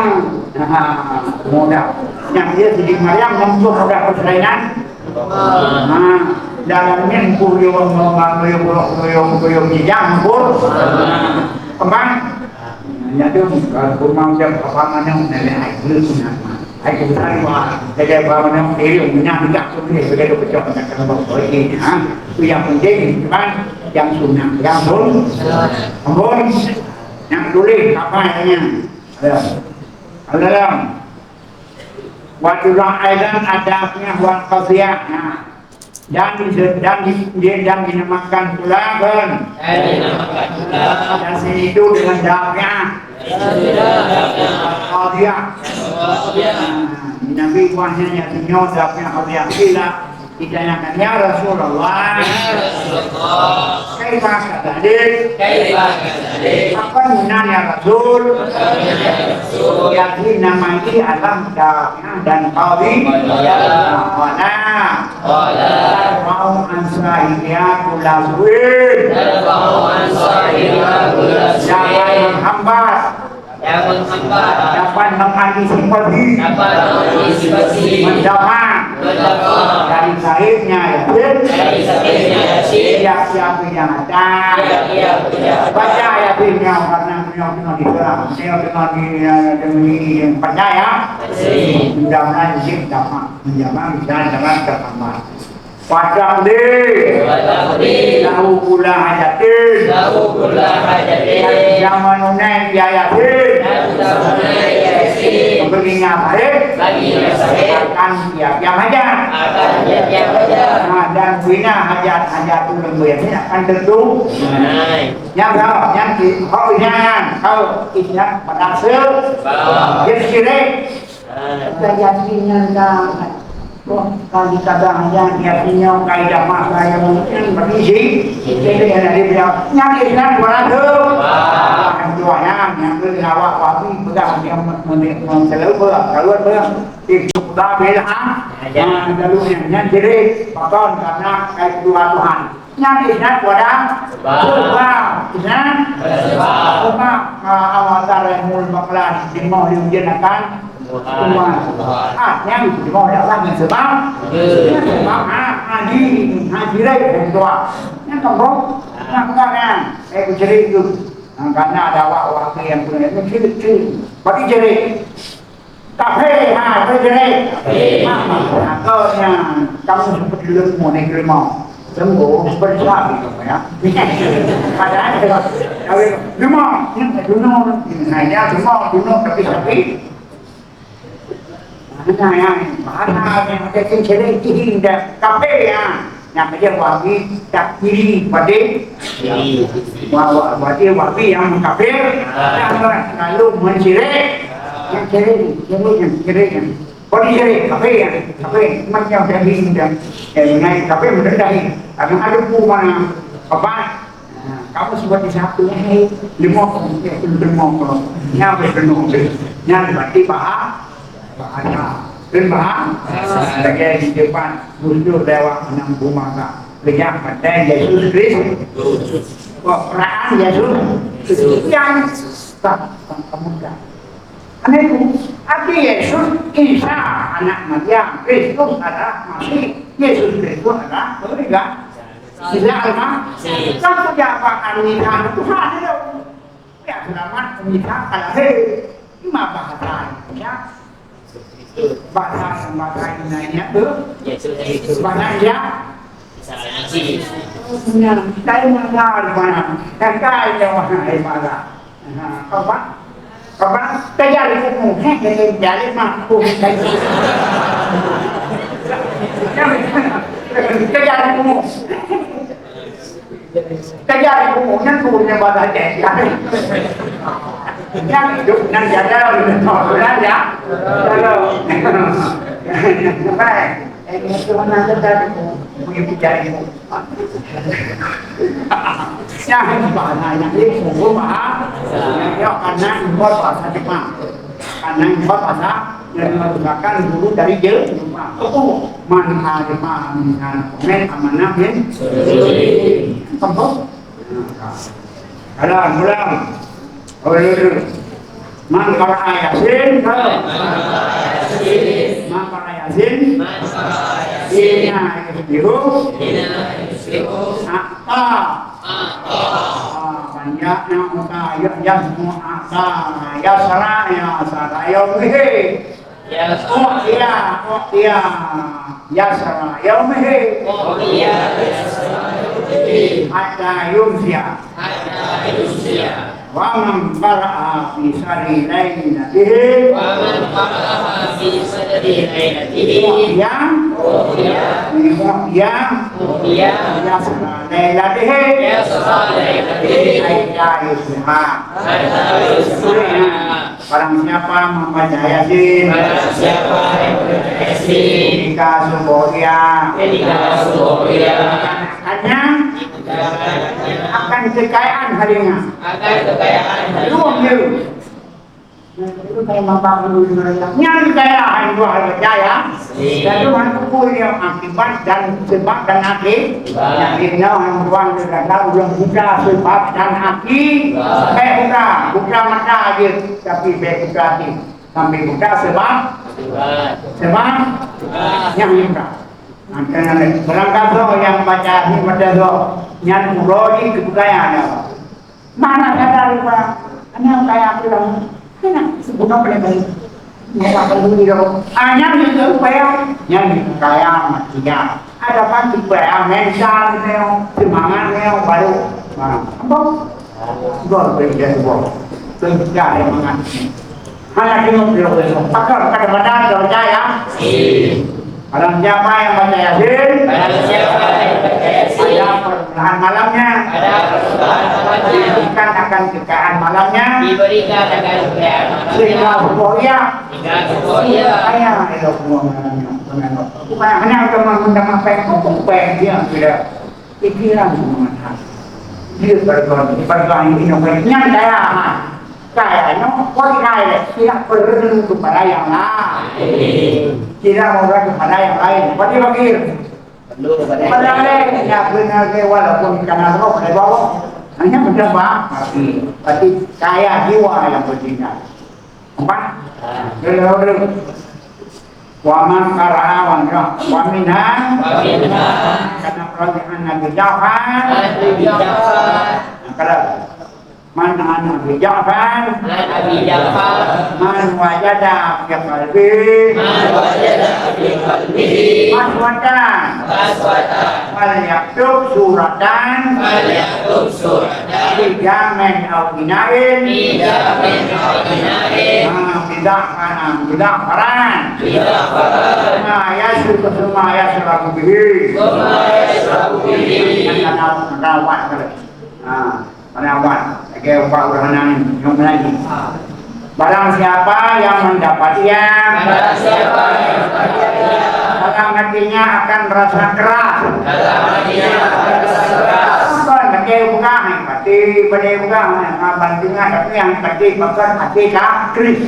Nah, mudah. Nyang dia Siti Maryam mampu mudah persalinan. Nah, dalam minggu yo, yo, yo, yo, yo, yo, yo, kijang kur-, kembang. Nyan tu, kalau kurma macam apa mana, nak lihat air dulu tu nak. Air tu besar, wah, jadi apa mana, diri punya minyak tu boleh, boleh tu pecah, nak kena bawa pergi, ha. Tu yang penting, kan, yang sunnah, yang sun-, ampun, yang tulis, apa yang, ya. Dalam. Wa tu'raf aidan adabnya wal qadhiyah. Nah, dan di-, dan di-, dan dinamakan pula kan. Dan dinamakan pula. Dan sini itu dengan daf'ah. Qadhiyah. Nah, Nabi buahnya yang sinyo daf'ah qadhiyah. Sila Ditanyakan, "Ya Rasulullah, kaifa kadzalik?" Kaifa kadzalik? Apa guna ya Rasul? Apa guna ya Rasul? Jadi nama ini alam daf'ah dan qadhi. Qala. Qala. Tarfa'u an sahibiha kulla su'in. Tarfa'u an sahibiha kulla su'in. Jangan menghambat. Dapat mengantisipasi. Dapat mengantisipasi. Mendapat. Mendapat. Dari sahibnya yatim. Dari sahibnya yatim. Tiap-tiap kejahatan. Tiap-tiap kejahatan. Baca yatimnya karena beliau kena diserang. Beliau kena di, eh, di, di, percaya. Pasti. Mudah-mudahan jin dapat menjaga dan jangan terhambat. Fataqdi. Fataqdi. Lahu kulla hajatin. Lahu kulla hajatin. Dan bisa menunaikan yatim. Dan bisa menunaikan yatim. Bagi nyang sakét. Bagi nyang sakét. Akan tiap-tiap hajat. Akan tiap-tiap hajat. Ha, dan bina hajat-hajat ulun yatim akan tentu. Baik. Nyang berapa? Nyang di, hak ingat, hak ingat pada se-, Baik. Dia syirik. Ka yakin nyan ka, oh, ka dikadang nyan, yakin nyoe ka idamah ka nyang mungkin bagi si, jadi ada dia bilang, nyan dia bilang dua ratus. Wah. Dua nyan, nyan tu awak wabi pegang dia mem-, mem-, mem-, kalau ber-, kalau ber-, eh, sudah bela, ha? Ya. Ha, lalu nyan, nyan jadi, pakon karena kai dua Tuhan. Nyan isnad pada sebab. Sebab. Isnad sebab. Sebab, ah, awal tareh mul maklah di mau diujian akan Tuhan. Tuhan. Ah, nyan di mau dah lah nyan sebab. Betul. Nyan sebab, ah, haji, haji rai dan doa. Nyan kampung. Nah, bukan nyan. Eh, ku cerit tu. Nah, karena ada awak-awak yang punya, itu cerit, cerit. Bagi cerit. Kafé, ha, kafé jeuhet. Kafé. Ha, ha, ha, kau nyan, kamu seperti lembu naik lemau. Lembu seperti sapi kamu, ya. Padahal, tapi lemau, hmm, lemau, hmm, hanya lemau, lemau, tapi sapi. Nah, yang bahasa yang ada sendiri, dah kafé, ya. Nyang meujeuet wabi takfiri padé? Wa-, wa-, berarti wabi nyang meukafir, dan orang selalu meusyirek. Nyang syirik, syirik nyang, syirik nyang. Bodi syirik, kafir nyang, kafir. Macam jadi dan, eh, naik kafir mendadak. Karena ada hukuman apa? Nah, kamu seperti satu, eh, lima, eh, lima, lima. Nyang berpenuh, nyang berarti bahasa. Bahasa. Kan bahasa? Lagèe di depan musuh lewat enam rumah ka. Lejak mata Yesus Kristus. Wah, perasaan Yesus Kristian. Tak, tak, kamu tak. Aneh tu, arti Yesus, Isa, anak Maryam, Kristus adalah Masih, Yesus Kristus adalah Tuhan. Isa Alma-, kan pejabat Tuhan itu. Ya, selamat menyita kalah. Hei, ma bahasa Indonesia? Bahasa, bahasa Indonesia tu? Bahasa India? Nah, saya mendengar di mana? Kakak yang mana? Di mana? Nah, apa? Apa? Kerja di rumah. Heh, kerja di rumah. Oh, kerja. Kejar ilmu. Kejar ilmu, nyan guru nyang baca cek. Nyan hidup, nyan jaga, nyan ya. Kalau. Baik. Eh, itu mana ada ilmu, punya kejar ilmu. Yang mana yang ilmu, guru maha. Ya, karena impor bahasa Jepang. Karena impor bahasa yang menggunakan guru dari Jepang. Oh, man alima minal Qur'an amanah min. Apa? Kalam, ulang. Oh, iya, iya. Man qara'a Yasin, ha? Man qara'a Yasin. Hina yusbihu. A'ta. Ah, banyak yang muka, ya, ya, semua a'ta. Yasra, yasra, yaumihi. U'tiya, u'tiya, yasra yaumihi. Hatta yumsiya. Wa man qara'a fi sharri lailatihi. U'tiya. U'tiya. Yasra lailatihi. Hatta yusbiha. Barang siapa membaca Yasin, barang siapa yang membaca Yasin, ketika subuh dia, ketika subuh dia, akan, akan kekayaan harinya. Akan kekayaan harinya. Dua minggu. Nah, itu kayak mampang dulu dengan yang kaya, hai dua hal percaya. Dan Tuhan pukul dia akibat dan sebab dan akhir. Yang dia nyawa yang Tuhan dia kata, ulang buka sebab dan akhir. Baik buka, buka mata aja, tapi baik buka hati. Sampai buka sebab, sebab yang buka. Nah, barang kaso yang baca ni, baca so, nyan uroji kebudayaan. Mana sadar lupa, hanya kaya aku dah. Kena sebuka boleh baik. Maka perlu di dalam. Hanya itu upaya yang kaya mati ya. Ada kan upaya mental neo, semangat neo baru. Nah, apa? Gol beda gol. Beda yang mengaji. Hana tengok dia besok. Pakar kadang-kadang dia percaya. Barang siapa yang baca Yasin, barang siapa yang baca Yasin, pada permulaan malamnya, pada permulaan malamnya, diberikan akan kekayaan malamnya, diberikan akan kekayaan malamnya, sehingga subuh dia, sehingga subuh dia, kaya dia semua malamnya. Bukan hanya untuk mengundang apa yang kau, apa yang dia tidak. Pikiran meunan. Dia berdoa, berdoa ini, ini, ini, nyan kaya, ha. Kaya, no, kau kaya, tidak perlu kepada yang lain. Tidak mau kepada yang lain. Berarti bagi. Perlu kepada yang lain. Ya, benar, walaupun karena roh, pada bawah. Hanya mencoba. Berarti kaya jiwa yang bertindak. Empat. Dulu, dulu. Wa man qara'a wa minha. Wa minha. Karena pertanyaan Nabi Ja'far. Nabi Ja'far. Nah, kalau man an Abi Ja'far. An Abi Ja'far. Man wajada fi qalbihi. Man wajada fi qalbihi. Qaswatan. Qaswatan. Falyaktub suratan. Falyaktub suratan. Fi jamin au inain. Fi jamin au inain. Ha, bidah kana, bidah faran. Bidah faran. Ma yasru-, ma yasrabu bihi. Ma yasrabu bihi. Yang kena rawat. Ha, kena rawat. Lagèe ubat ureueng hana nyang meulayeue. Barang siapa yang mendapat ia, barang siapa yang mendapat ia, dalam hatinya akan rasa keras. Dalam hatinya akan rasa keras. Bukan pakai pegang, hati pada pegang, ha, bantingan, tapi yang tadi makan hati ka keras.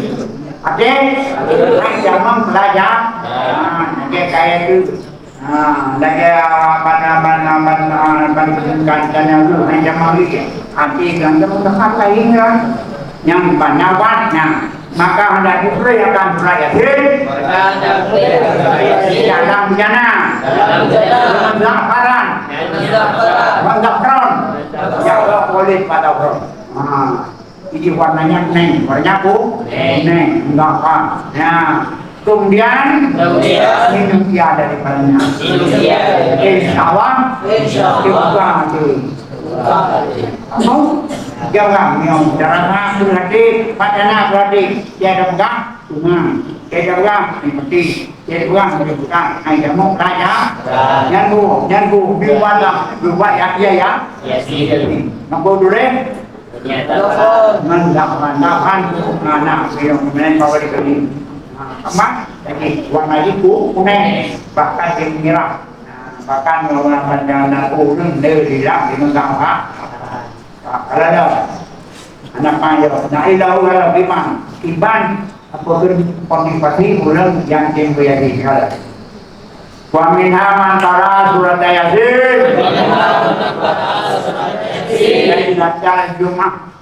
Hati, hati jangan belajar. Ha, jadi kayak itu. Ha, lagèe, ah, ban, ah, ban, ah, ban, ah, ban, ban, ban, ban, ban, ban, ban, ban, ban, ban, hati ganteng, tempat lain kan. Nyang ban, nyang ban, nyang. Maka hendak diberi akan surat Yasin. Dalam bejana. Dalam za'faran. Dalam za'faran. Ya Allah, boleh pada Allah. Ha. Jadi warnanya kuning, warnanya ku-, kuning, enggak apa. Ya. Kemudian, kemudian, minum dia daripadanya. Minum dia daripadanya. Insya Allah, insya Allah, dibuka hati. Mau? Jangan, minum. Darah aku hati, padana aku hati. Dia ada pegang, cuma. Dia orang mati. Dia orang mati bukan. Hai jamu raja. Nyan bu, nyan bu, bi wala, bi wa ya ya ya. Mangko dure. Mendapat-dapat anak yang main bawa di kami. Sama jadi warna itu kuning, bahkan yang merah. Bahkan warna panjang nak urun dia bilang di Mekah. Kalau ada anak mayo, nak ilau kalau memang iban Apa kheun motivasi ureuëng nyang tem beuyadi? Wa minha man qara'a surata Yasin. Dari bacaan Jumaat.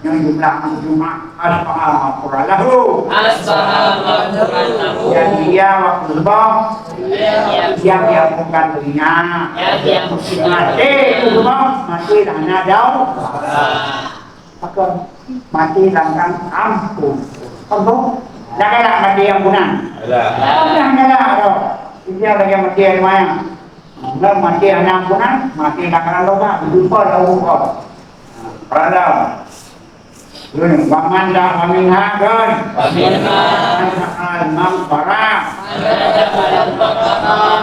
Yang jumlah Jumaat asbaha maghfurah lahu. Asbaha maghfurah lahu. Yang dia waktu sebab yang dia bukan dunia. Yang dia bukan mati itu sebab mati dan ada. Maka mati langkang ampun. Ampun. Dah galak mati ampunan. Alah. Dah galak dah. Dia lagi mati yang mana? Enggak mati anak ampunan, mati langkang dosa, berjumpa dah urut kau. Kalau ini, waman dah wamin hakan. Wamin hakan. Al maghfirah.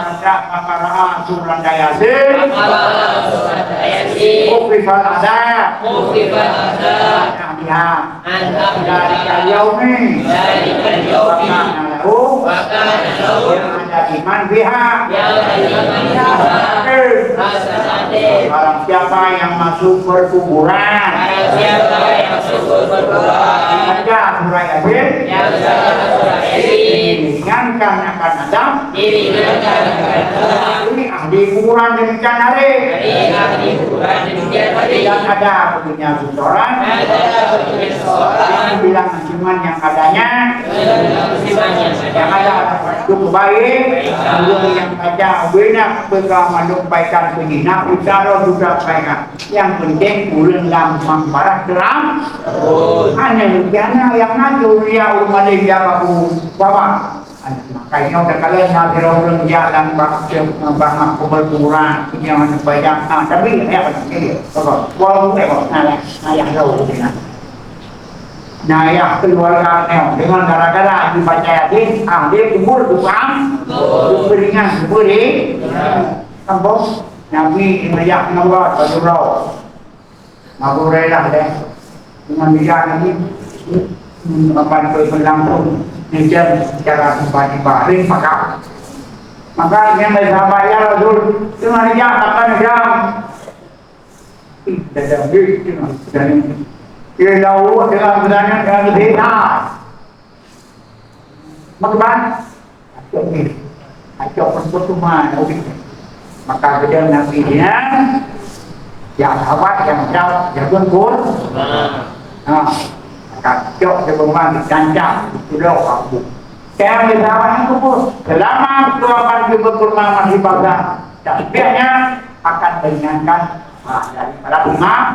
Ada pakara surat Yasin. Pakara surat Yasin. Kufifal ada. Kufifal ada. Ada. An ahli dzalikal yaumi. Dzalikal yaumi. Wa kana lahu. Wa kana lahu. Yang ada iman biha. Yang ada iman biha. Hasanatun. Hasanatun. Barang siapa yang masuk perkuburan. Barang siapa yang masuk perkuburan. Baca surah Yasin. Yang baca surah Yasin. Diringankan akan azab. Diringankan akan azab. Ini ahli kuburan demikian hari. Ini ahli kuburan demikian hari. Dan ada punya setoran. Ada punya setoran. Yang bilang cuma yang adanya. Yang ada cukup baik. Lalu yang baca benak beka menyampaikan bunyi. Nak utara sudah sampaikan. Yang penting ulun lam mangbarah teram. Hanya kiana yang ngatur ya umat dia baku bawa. Makanya udah kalian nak kira ulun ya lam bak bak kubur kuburan yang banyak. Nah, tapi ya apa ni? Apa? Walau eh, nah, nah, yang tahu. Nah, ya keluarga neo dengan gara-gara dibaca Yasin, ah, dia kubur tukang, kubur ringan, kubur di kampung. Nabi melihat Allah baju roh. Abu Hurairah deh. Dengan bijak Nabi, hmm, akan berlangsung hujan secara tiba-tiba, ring pakak. Maka dia bersahabat, "Ya Rasul, dengan bijak akan hujan." Ih, dah, dah, dah, dah. Dia jauh dengan berani dan berbeda. Maka, acok ni, acok pun percuma nak ubit. Maka geudong Nabi nyan, ya sahabat yang jauh, ya pun pun. Ha, maka cok dia pemang gancang, itu dah aku. Yang di sahabat itu pun, selama tuan bagi berkurma masih basah, tasbihnya akan meringankan Ah, dari para imam.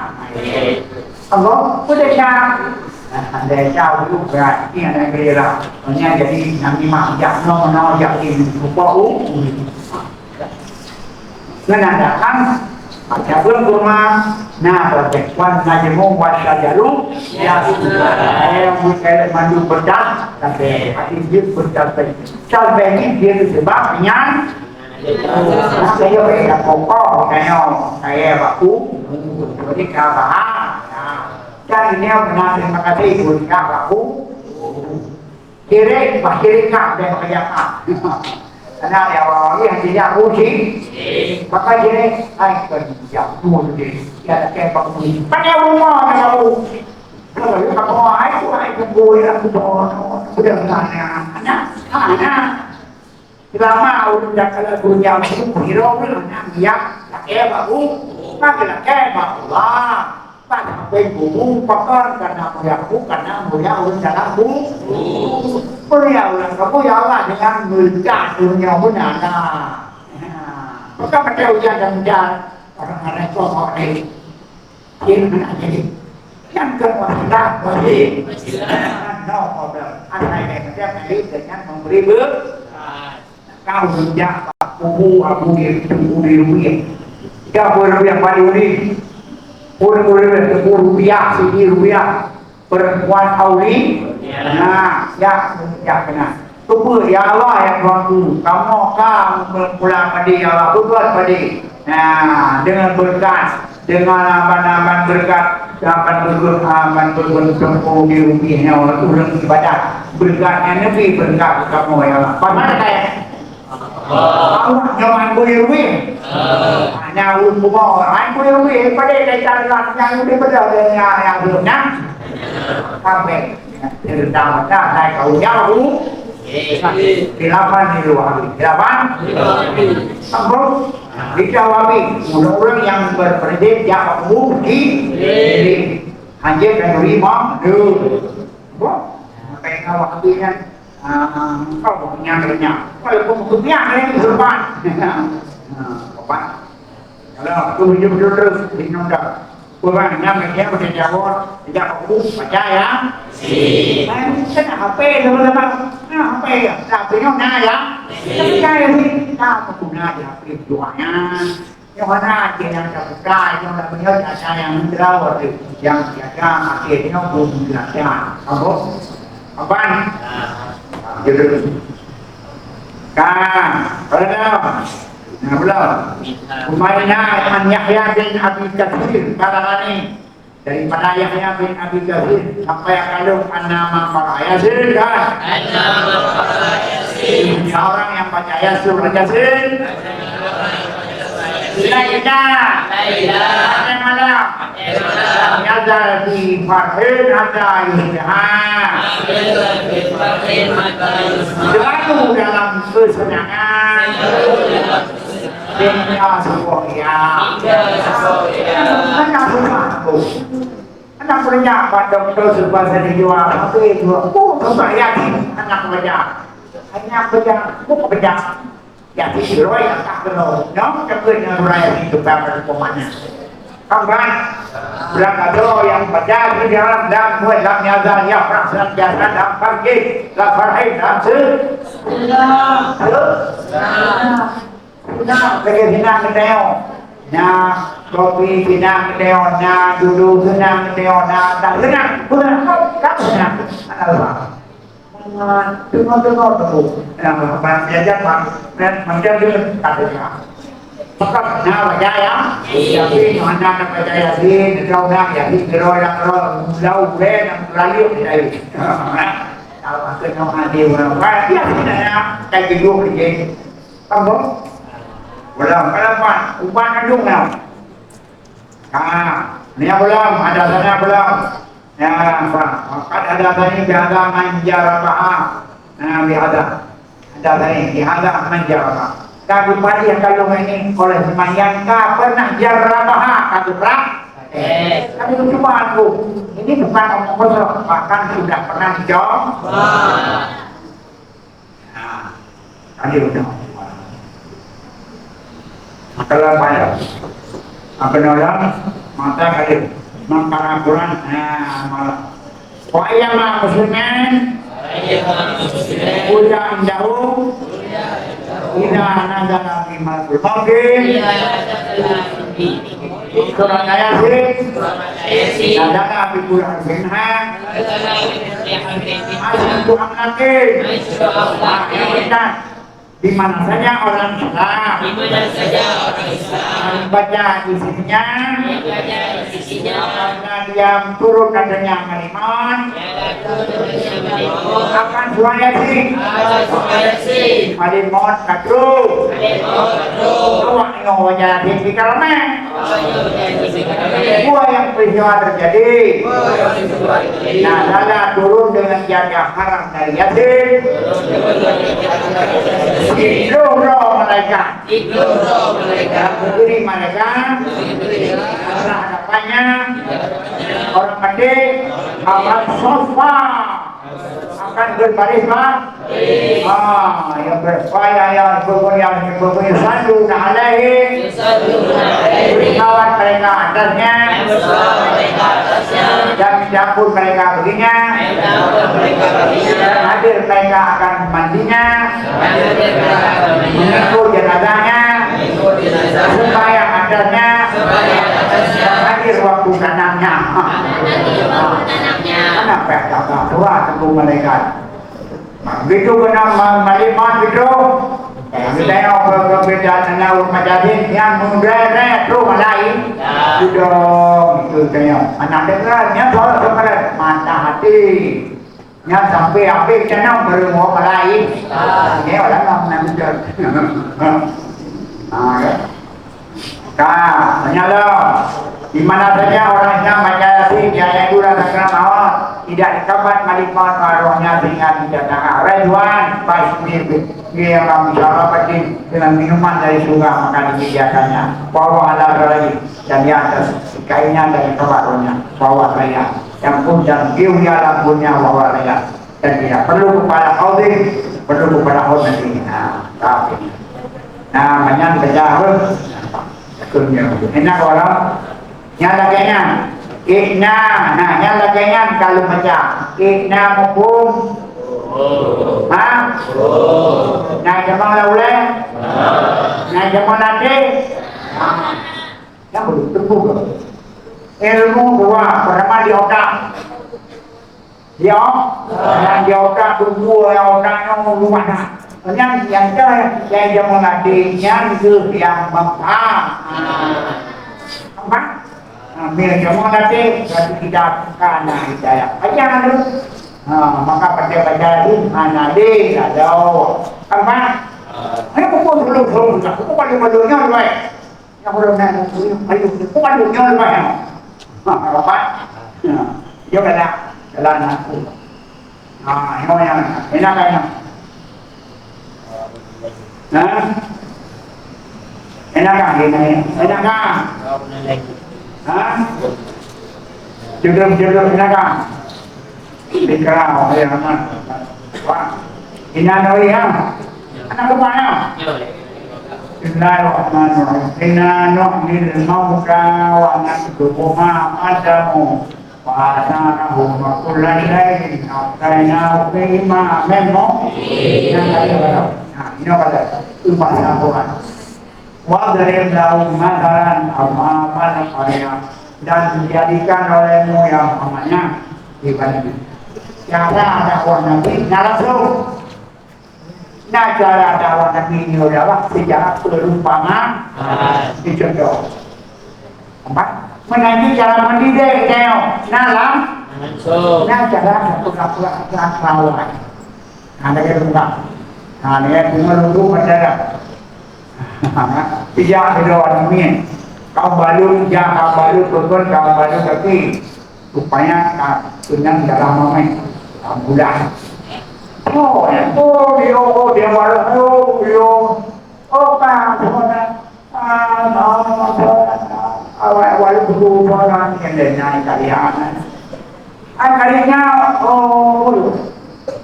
Allah, udah sah. Nah, andai sah, udah berat. Ini anak gila. Hanya jadi Nabi Imam, jak no, no, jak ini. Lupa, uh. Menandakan, baca belum kurma. Nah, pertemuan najmu wa syajaru. Ya, saya bukan mandu bedah. Tapi hati dia bedah. Sampai ini dia tu sebab dengan Nah, saya beri dah kokoh, saya, saya baku. Jadi, kah bahas. Nah, dan ini benar terima kasih, Ibu, kah baku. Kiri, bah kiri kah, dan kerja kah. Karena ya, orang ni yang tidak uji. Maka jadi, ai, kerja, uji. Ya, kayak baku. Pada rumah, dah baku. Kalau dia tak mau, ai, tu, ai, tunggu, ya, aku bawa, aku dah tanya. Anak, anak. Selama ulôn jak keu dunia, sidroe ulôn hana niat lakée bak bu-, maka lakée bak Allah. Bak sampéng bubu pakon, karena mulia bu-, karena mulia ulôn dalam bu-, mulia ulôn kamu, ya Allah, dengan meulekat dunia beuna. Nah, maka pakai ujian dan ujian, orang-orang itu mau naik. Dia nak jadi. Yang kedua, sudah bagi. No problem. Asai dia kerja kali dengan memberi ber-, Kau sejak kubu Abu Yusuf Uri Rupiah. Tiga puluh rupiah paling uri. Puluh rupiah, sepuluh rupiah, sini rupiah. Perempuan Auri, Nah, ya, ya keunan. Keupeue, ya Allah, ya Tuhanku, kamoe ka meupula padé, ya Allah, beugöt padé. Nah, deungon beureukat, deungon aban-aban beureukat, aban beugöt, aban beugöt teungku di rupiah nyoe ureueng ibadat. Beureukat nyan neubi beureukat keu kamoe, ya Allah. Bagaimana kaya? Allah nyoe han bui ruweh. Hanya ulôn bumoe han bui ruweh, padé kaitan lam nyang leubeh beudôh dari nyang, nyang ulôn nyan. Sampai cerita mata hai kau jauh. Silakan di luar. Silakan. Sambung. Di luar. Ureueng-ureueng nyang berkredit jak bak buku di. Hanjeuet khanduri mah. Duh. Boh. Sampai kau habis kan. Ah, ah, engkau nyang renyah. Walaupun kupiah lain kehidupan. Ah, apa? Kalau aku hidup terus di nonda. Kurang nyam dia macam jawab, tidak aku percaya. Si. Kan kena H P sama-sama. Nah, H P ya. Tapi nyonya ya. Percaya ni. Tak guna di H P doanya. Nyoe hana até nyang tabuka, nyoe dak meunyoe ata nyang neutrau até nyang jaga até nyoe beumeulasan. Ambo? Aban? Jeuet. Ka, belum. Nah, belum. Umayyah an Yahya bin Abi Katsir, Tabarani. Daripada Yahya bin Abi Katsir sampai ka lheueh anna man qara'a Yasin, kan? Anna man qara'a Yasin. Orang yang baca Yasin, baca Yasin. Laila. Laila. Pada malam. Pada malam. Yazal fi farhin hatta yusbiha. Yazal fi farhin hatta yusbiha. Selalu dalam kesenangan. Selalu dalam Hingga sebuah ya. Hingga sebuah ya. Hana susah tu. Hana peureunyak bak dokto seubah seni jua, tapi jua. Oh, susah yakin. Hana peureunyak. Hana peureunyak. Bukan peureunyak. Yakin roi akan kena. Nyong cakap dengan roi yakin tu, apa hukumannya? Kawan, bulan kado yang baca di dalam dan buat dalam niaga yang perasaan biasa dalam pagi, dalam farhai, dalam se-, se-, Senang, lagèe senang geutanyoe. Na kopi senang geutanyoe, na dudu senang geutanyoe, na tak senang, beuna kap senang. Ana Allah. Teungoh-teungoh teuku. Nah, ban jajan, ban, ban, macam tu, tak ada. Pakat na baca ya. Tapi mana nak baca Yasin, kau nak Yasin, geroi nak geroi, lau ben nak rayu dari. Tahu maksud nak hadir orang. Wah, dia sini ya, kayak gitu kerja. Tambah. Belum, kalau ubat, ubat kandung dah. Ha, ni belum, ada sana belum. Ya, apa? Maka ada tadi biada manjarabaha. Nah, biada. Ada tadi biada manjarabaha. Kagu padi yang kalau ini oleh semayang ka pernah jarabaha, kagu prak. Eh, tapi itu cuma aku. Ini bukan omong kosong, bahkan sudah pernah dicoba. Nah, tadi udah. Maka lah payah. Apa ni orang? Mata kali. Makan Al-Quran. Nah, malah. Wa ayyama muslimin. Udah jauh. Ida nazala bi malakul mauti. Surat Yasin. Nazala bi kulli harfin minha. Asyhadu an la ilaha illallah. Di mana saja orang Islam. Di mana saja orang Islam. Membaca isinya. Membaca isinya. Apabila dia turun katanya kalimat. Akan suara Yasin. Akan suara Yasin. Paling maut katru. Paling maut katru. Awak nyoe wajah Yasin di karamen. Buah yang peristiwa terjadi. Nah, lala turun dengan jaga haram dari Yasin. Siploh droe malaikat. Siploh droe malaikat. Berdiri malaikat. Adalah hadapannya orang mati. Akan sofa. Akan berbaris, Pak. Ah, yang berpaya, yang bermulia, yang bermulia, yusalluna alaihi. Bersalawat mereka atasnya. Dan mencampur mereka baginya. Dan hadir mereka akan mandinya. Mengikut jenazahnya. Sembahyang atasnya. Dan Akhir waktu tanamnya. Mana payah tabah doa tunggu malaikat. Begitu kena ma-, malaikat begitu. Kita yang berbeda dengan umat jahil yang muda tu malai. Sudah itu tanya. Anak dengar, yang soal sekarang mata hati. Nyan sampai habéh tanam baru mau mulai. Ini orang nak menang betul. Ha, ya. Ka, meunyoe lom, di mana saja orang Islam baca Yasin, dia yang dulu akan maut, tidak dikabat malaikat rohnya sehingga tidak dengar. Ridwan, pas ni, dia yang bicara batin dengan minuman dari surga, maka disediakannya. Bahwa Allah lagi dan di atas kainnya dari tempat rohnya, bahwa saya yang pun dan dia dalam dunia bahwa saya dan tidak perlu kepada khadir, perlu kepada khadir. Nah, tapi nah, banyak kerja apa? Dunia. Enak orang yang lagainya. Ikna, nah, yang lagainya kalau macam ikna mumpung. Ha? Nah, jamang laulai. Nah, jamang nanti. Nah, yang belum tempuh. Ilmu dua, pertama di otak. Ya, yang di otak dua, yang otak nyoe luwah dah. Yang, yang ke, yang dia mengaji, yang ke yang memaham. Apa? Ambil semua nanti, satu kitab, kana hidayah. Ajar tu. Ha, maka pada-pada tu, mana dia, ada. Apa? Ini pukul sepuluh, sepuluh, pukul sepuluh, sepuluh, sepuluh. Yang orang nak nak kulit, ayo, bukan dunia lepas yang. Ha, rapat. Ya. Dia kata, jalan aku. Ha, yang yang enak kan? Ha? Enak kan? Enak kan? Ha? Jodoh-jodoh enak kan? Ikra, ya, Rahman. Wah. Inna nuhi, ya. Anak rumah, ya. Bismillahirrahmanirrahim. Inna nuhyil mauta wa naktubu ma qaddamu wa atharahum wa kulla syai'in ahsaynahu fi imamin mubin. Nah, ini kata, ubah sabuan. Wadrib lahum mathalan ashabal qaryah, dan jadikan olehmu ya Muhammad nyan ibaratnya. Cara dakwah Nabi na langsung. Nah, cara dakwah Nabi nyoe adalah secara perumpamaan. Dicontoh. Empat. Mengaji cara mendidik nyoe na lam-, langsung. Nah, cara pura-pura. Nah, lagèe buka. Nah, lagèe bunga lubuk pacaran. Tidak ada orang min. Kau balu, jangan kau balu, betul kau balu, tapi rupanya tak senang dalam momen. Tak mudah. Oh, oh, dia, oh, dia baru, oh, dia. Oh, kan, sebenarnya. Ah, awai-awai guru orang yang denai kalian. An kalinya, oh,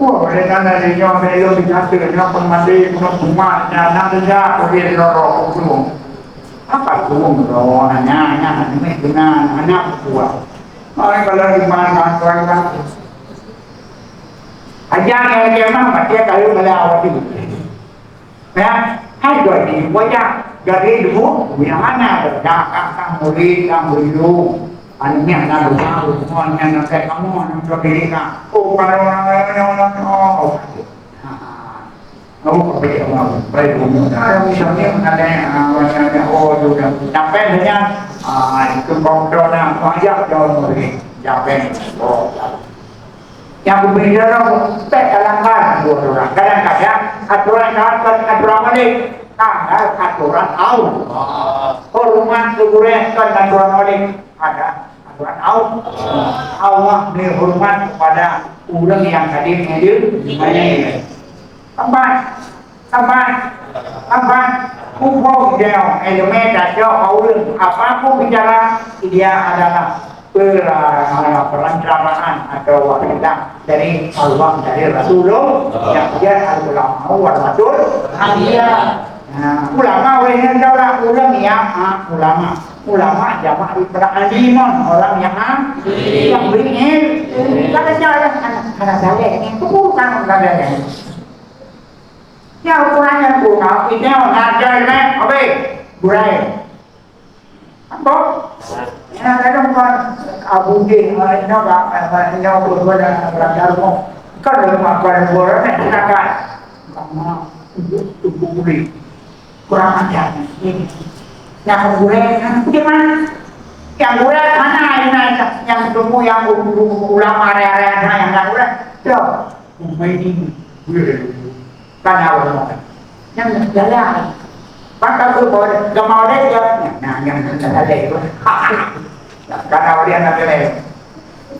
wah, oleh karena dia belum biasa, dia pun mandi, pun rumah, dia nak kerja, pergi di lorong, guru. Apa guru, guru, hanya, hanya, hanya, hanya, hanya, buah. Orang kalau di mana, orang kan. Ajar yang kemah, dia kalau bela awak tu. Ya, hai dua di wajah. Jadi dulu, yang mana ada kakak murid yang berilu. Anu ni anak rumah, rumah yang nak kamu, anak murid kan. Oh, kalau orang lain, orang lain, oh. Nah, oh, tapi orang baik punya. Nah, misalnya, ada, ah, macam, oh, juga. Sampai dengan, ah, itu kontrol nak wajah jauh murid. Sampai, oh, Nyang geubicara pih kalanggar dua atoran. Kadang-kadang atoran nyan kon atoran Maulid, padahai atoran Allah. Horeumat keu gurèe kon atoran Maulid, padahai atoran Allah. Allah bri horeumat kepada ureueng nyang ka di meunyo. Aman. Saban, saban, muphom jinoe ileumèe tacok bak ureueng, apapun bicara, dia adalah per-, perantaraan atau wasilah dari Allah, dari Rasulullah, yang dia al-ulama warasatul anbiya. Nah, ulama oleh negara ureueng yang, ah, ulama. Ulama jamak daripada alimun, orang yang, ah, yang berilmu. Kalau saya anak, anak saya ini, bukan orang yang Nyang ukuran nyang guna, inong ngajar meh, habéh. Gurèe. Apa? Nah, kadang kan Abu Jin, eh, nyoe ka, eh, nyoe pun pada raja rumah. Kan rumah, kan rumah, eh, silakan. Sama, untuk, untuk beli. Kurang ajar. Yang gurèe, yang gurèe mana? Yang gurèe mana? Yang, yang tunggu yang ulama raya-raya yang gurèe. Tuh, ini gurèe. Kana ureueng mukmin. Nyang galak. Maka geupeugah, "Gama ulèe siap." Nah, nyang hana galak. Kana ulèe hana galak.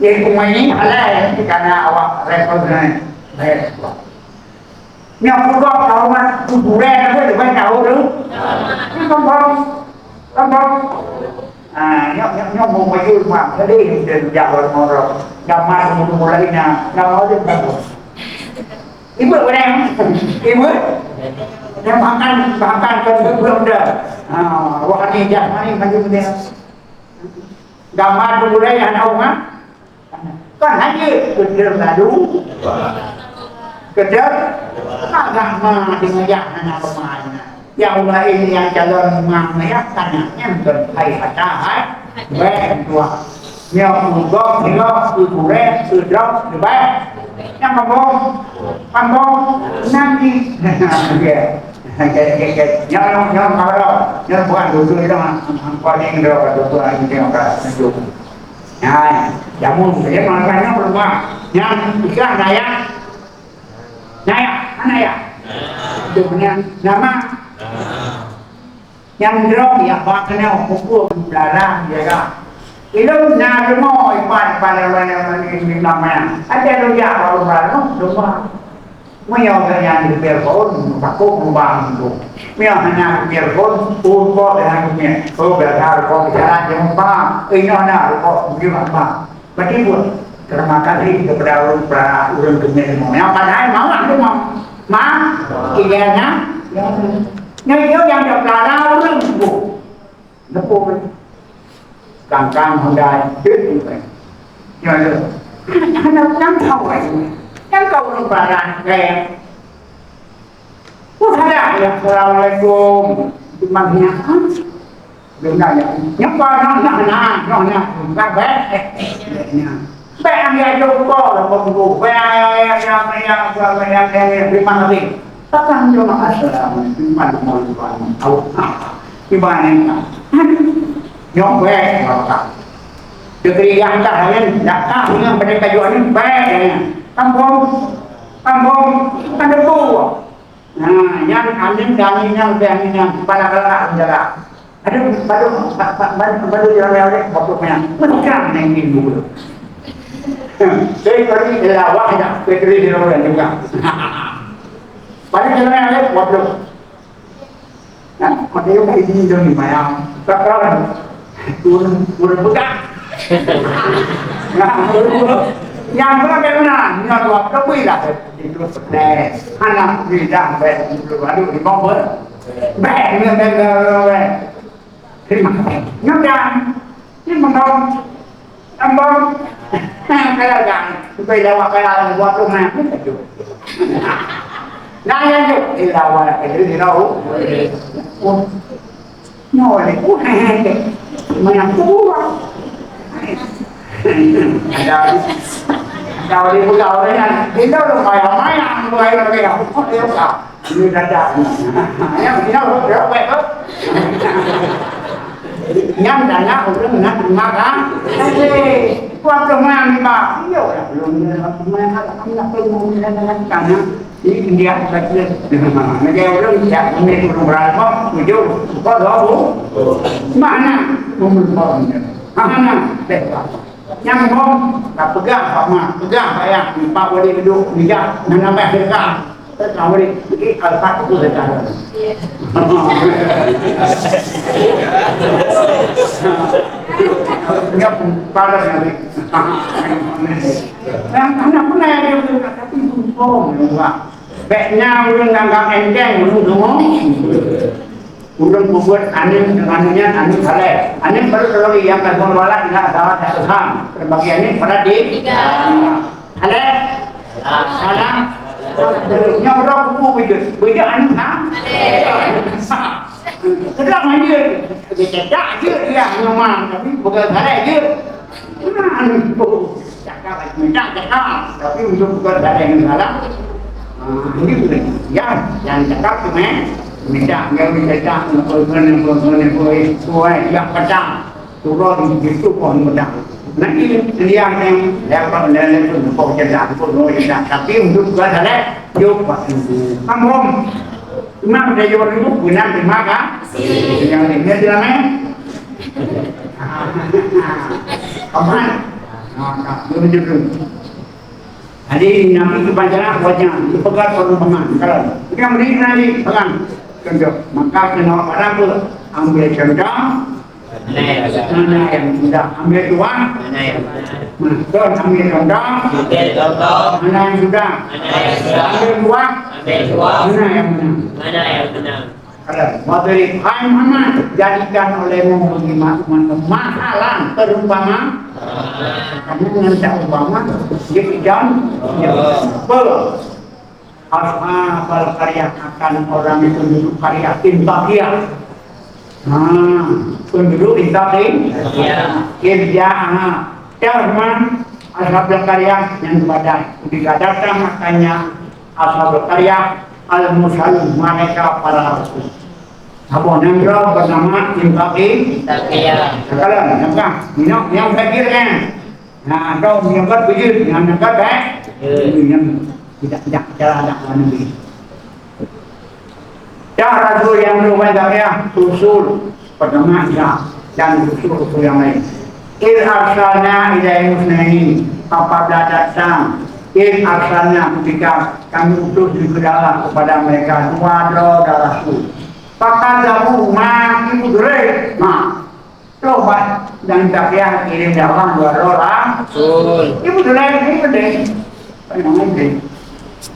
Nyang kumai ni halai, kana awak repot. Nyang peugah horeumat kuburan apa, leubeh tahu tu. Nyang gampang. Gampang. Ah, nyoe, nyoe, nyoe meumajur mak, sedih dan jak orang orang. Zaman mulai-mulai na, na ada bagus. Ibu orang, ibu. Yang makan, makan kan belum dah. Ah, rohani jasmani maju dia. Zaman mulai anak rumah. Kon hana keudeueng lalu. Keudeueng agama deungon jak hana peumahaman. Nyang laén nyang calon imam nyan kana nyan kon hai hata hai bèk tuha. Nyoe peugah nyoe keu gurèe keu droe leubeh. Nyang pambong, pambong nanti. Nyoe, nyoe, nyoe, nyoe, nyoe, nyoe bukan duduk itu, paling droe duduk itu. Nah, jamu dia makan yang berubah. Yang ikan naya. Naya, mana ya? Itu punya nama. Yang drop ya, bak kena pukul belalang dia kan. Ilung na rumoh ipan, ipan, ipan, ipan, ipan, ipan, ipan. Ada lu ya, baru, baru, rumah. Meunyoe geuhnyan geupeuphon, meutakot lubang tu. Meunyoe hana geupeuphon, ureueng kok hana geupeuphon. Oh, biasa ureueng kok bicara jumpa. Eh, nyoe na ureueng kok jumpa. Berarti buat terima kasih kepada ureueng, para ureueng keumiet semua. Yang padahal mawah tu mah. Ma, iya na. Nyoe, nyoe yang dak pelara ureueng tu. Leupah. Kang-kang Honda jeuet tu kan. Nyoe lé. Hana nyang tau kan. Nyang tau ureueng paran kaya. Oh, salah. Ya, assalamualaikum. Cuma nyan. Dia nanya, "Nyapa nak, nak, nak, nak, nak, nak, bèk." Bèk ambil aja uko lah, pembunuh. Bèk, ya, ya, ya, ya, ya, ya, ya, ya, terima kasih. Takkan cuma assalamualaikum, cuma mau lupa, tahu. Nah, gimana ini? Nyok bèk, bapak. Negeri yang tak lain, datang dengan mereka jual ni, bèk, ya. Kampung, kampung, bukan debu. Nah, yang angin, angin yang, angin yang, kepala galak, galak. Aduh, baru, ba-, ba-, baru, baru dia orang oleh, waktu main. Bukan main game dulu. Saya tadi lawak dah, saya tadi dia orang juga. Baru dia orang oleh, waktu. Nah, waktu itu kayak gini dong, lumayan. Tak tahu kan? Turun, turun pegang. Nah, turun. Yang berapa yang menang? Yang dua, kebui lah. Itu stres. Anak bidang, baik, itu baru di bawah. Bèk, bèk, bèk, bèk, bèk. Terima kasih. Nyoe dan. Ini mengkau. Tambah. Kalau kan, supaya lewat kaya buat rumah. Nah, yang tu. Ilawa, itu di tahu. Oh. Nyoe lé, uh, he, he, he. Manyang kubuah. Ada, ada oleh pula orang yang, dia tahu dah mayang-mayang, bukan orang yang, oh, dia tak. Ini dah dah. Yang dia tahu, dia buat apa? Yang dah nak, orang nak terima kan? Tapi, kuat tu mayang ni, Pak. Iya, orang belum, belum, belum, belum, belum, belum, belum, belum, belum, belum, Di India, negara orang tidak boleh ureueng beramal, jujur, buka doa bu. Mana? Umur bawah ni. Mana? Bebas. Nyang bom, tak pegang sama, pegang bayang, empat boleh duduk, bijak, menambah sedekah. Tak boleh, jadi alfat itu sedekah. Dia pun pada Nabi. Yang mana pernah dia, tapi bom, ya. Bèk na ureueng nganggap enteng ureueng deungoe. Ureueng peubuet aneuk ngon aneuk nyan aneuk saleh. Aneuk baru teuloe nyang ka lheueh mualaf nyan salah satu ham. Teubagi aneuk pada di. Tiga. Saleh. Salah. Nyang uroe kubu beujeuet. Beujeuet aneuk ham. Saleh. Sedang aneuk. Geucedak jeuet dia. Memang, tapi bukan salah je. Nah, cakap, minta cakap, tapi untuk bukan salah yang salah. Ah, ini bukan. Ya, yang cakap tu, eh. Minta, dia minta cakap, nak pergi, nak pergi, nak pergi, nak pergi, nak pergi. Turun di situ pohon pedang. Nanti dia yang dapat dalam tu, pohon pedang, pohon pedang. Tapi untuk bukan salah, yuk, Pak Ibu. Kamu, memang dia jual itu, benar, terima kasih. Yang ini dia, eh. Aman. Nah, tak, dia begitu. Jadi, Nabi itu baca wajah, dipegat orang paman. Kalau kita beri Nabi pegang contoh, maka kena orang pun ambil contoh. Mana yang sudah ambil tuan? Mana yang mana? Nah, tuan ambil contoh. Ambil contoh. Mana yang sudah? Mana yang sudah? Ambil buah. Ambil buah. Mana yang menang? Mana yang menang? Kalau Muhammad, hai Muhammad, jadikan olehmu bagi umat mahalan perumpamaan. Kamu minta umpama, jadi dan apa? Ashabal qaryah akan orang itu duduk qaryah Intakia. Nah, penduduk Intakia. Iya. Kerja, ah, Rahman, ashabal qaryah yang ibadah. Ketika datang akannya ashabal qaryah, al-mursalun, mereka para rasul. Apa nanggroe bernama Intakia? Intakia. Sekarang, nampak? Minok yang pikir kan? Nah, kau menyebut begitu, yang nampak, eh? Betul. Ini yang tidak, tidak cara dakwah Nabi. Dah rasul yang dulu banyak ya, usul pertama ya, dan usul-usul yang lain. Il arsalna ilaihi musnaini, apabila datang, il arsalna ketika kami utus di dalam kepada mereka dua droe rasul. Fakadzabuhuma, ibu durai, ma. Coba dan tapiah kirim dakwah dua droe rasul. Ibu durai ini penting. Memang penting.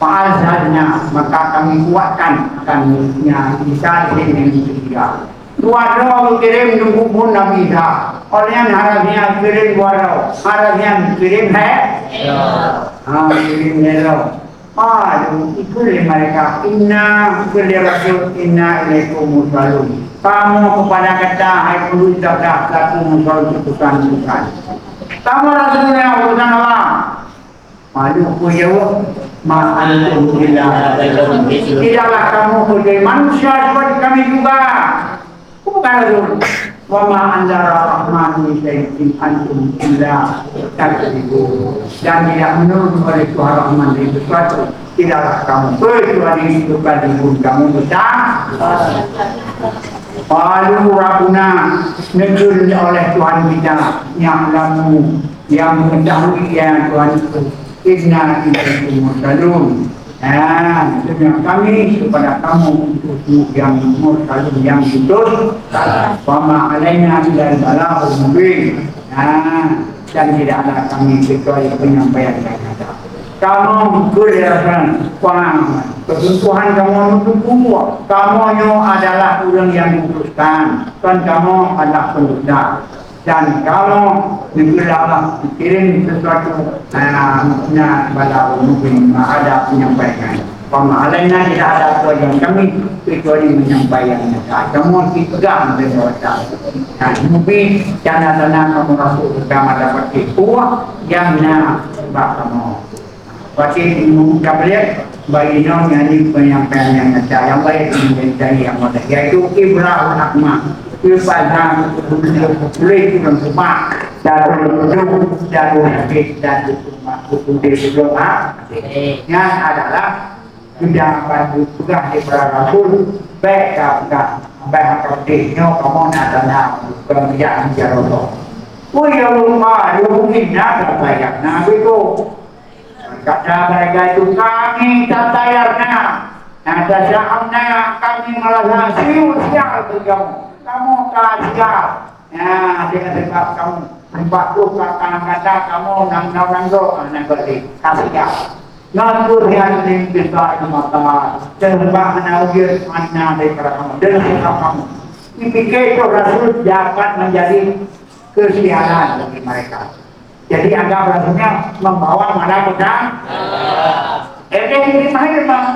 Fa'azzarna, maka kami kuatkan akan mulutnya Isa di sini ketiga. Dua droe kirim nunggu pun Nabi Isa. Oleh yang harapnya kirim dua droe, harapnya kirim hai. Ha, kirim nero. Qalu, ikut lé mereka, inna, ikut lé Rasul, inna ilaikum mursalun. Kamu kepada kata, hai Musa, satu mursalun, utusan Tuhan. Kamu Rasulnya, utusan Allah. Qalu, ku jawab, ma antum illa basharun mithlukum. Tidaklah kamu kecuali manusia seperti kami juga. Bukan Rasul. Wa ma anzala Rahmanu min syai'in antum illa takdzibun. Dan tidak menurun oleh Tuhan Rahman dari sesuatu, tidaklah kamu kecuali tukadzibun, kamu dusta. Qalu rabbuna, neujaweueb oleh Tuhan kita, ya'lamu, yang mengetahui ya Tuhan itu, inna ilaikum mursalun. Nah, demi kami kepada kamu untuk yang mursalun yang diutus. Wa ma alaina illal balaghul mubin. Nah, dan tidak ada kami kecuali penyampaian yang ada. Kamu keuleusan, paham? Kebutuhan kamu untuk kamu nyoe adalah ureuëng yang memutuskan, dan kamu adalah pendusta. Dan kalau negeri Allah dikirim sesuatu, nah, maksudnya bala mungkin ada penyampaikan. Pemahalannya tidak ada tujuan kami kecuali menyampaikan. Kamu dipegang oleh Allah. Nah, mungkin tanda-tanda kamu masuk ke kamar dapat itu yang nak sebab kamu. Pasti ilmu tabligh bagi nyoe nyan penyampaian yang nyata, yang baik menjadi yang mudah, yaitu ibrahul akma. Kepada boleh kurang sebab dan ujung dan sakit dan hukum di sebelum ha. Yang adalah sudah bantu tugas di para rasul, baik dah pegang, baik hakam deh nyoe kamu nak tanda pekerjaan jaroto. Oh ya Allah, mungkin nak bayar nak itu. Kata mereka itu, "Kami tak tayar na, na tasyaam na, kami merasa siul sial bagi kamu. Kamu tak sial." Nah, dengan sebab kamu, sebab tu kata-kata kamu nang nang nang do, nang berdi, tak sial. Ngaku yang lim besar di mata, dan sebab hana ujir mana daripada kamu, dengan sebab kamu. Dipikir itu Rasul dapat menjadi kesialan bagi mereka. Jadi anggap rasanya membawa malapetaka. Eh, dia diterima aja, Bang.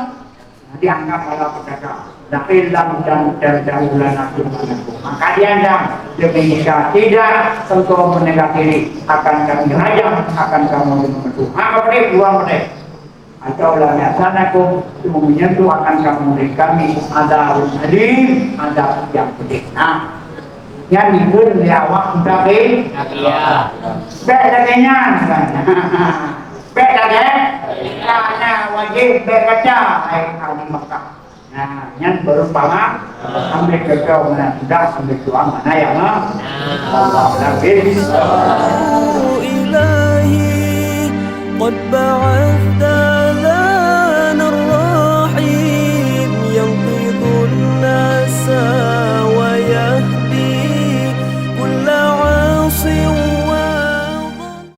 Dianggap malapetaka. Nah, illam dan dan jauh lana Tuhan. Maka diandam demikian tidak engkau menegak diri akan kami rajam akan kamu dengan betul. Maka boleh dua boleh. Atau la yasanakum menyentuh akan kamu dari kami adabun alim, adab yang pedih. Nah, yang diberi oleh awak mutakin. Bek lagèe nyan kan. Bek lagèe. Karena wajib bek kaca hai ahli Makkah. Nah, nyan baru paham. Ambil kekau mana sudah, ambil tuan mana yang mah. Allah Nabi. إلهي قد بعث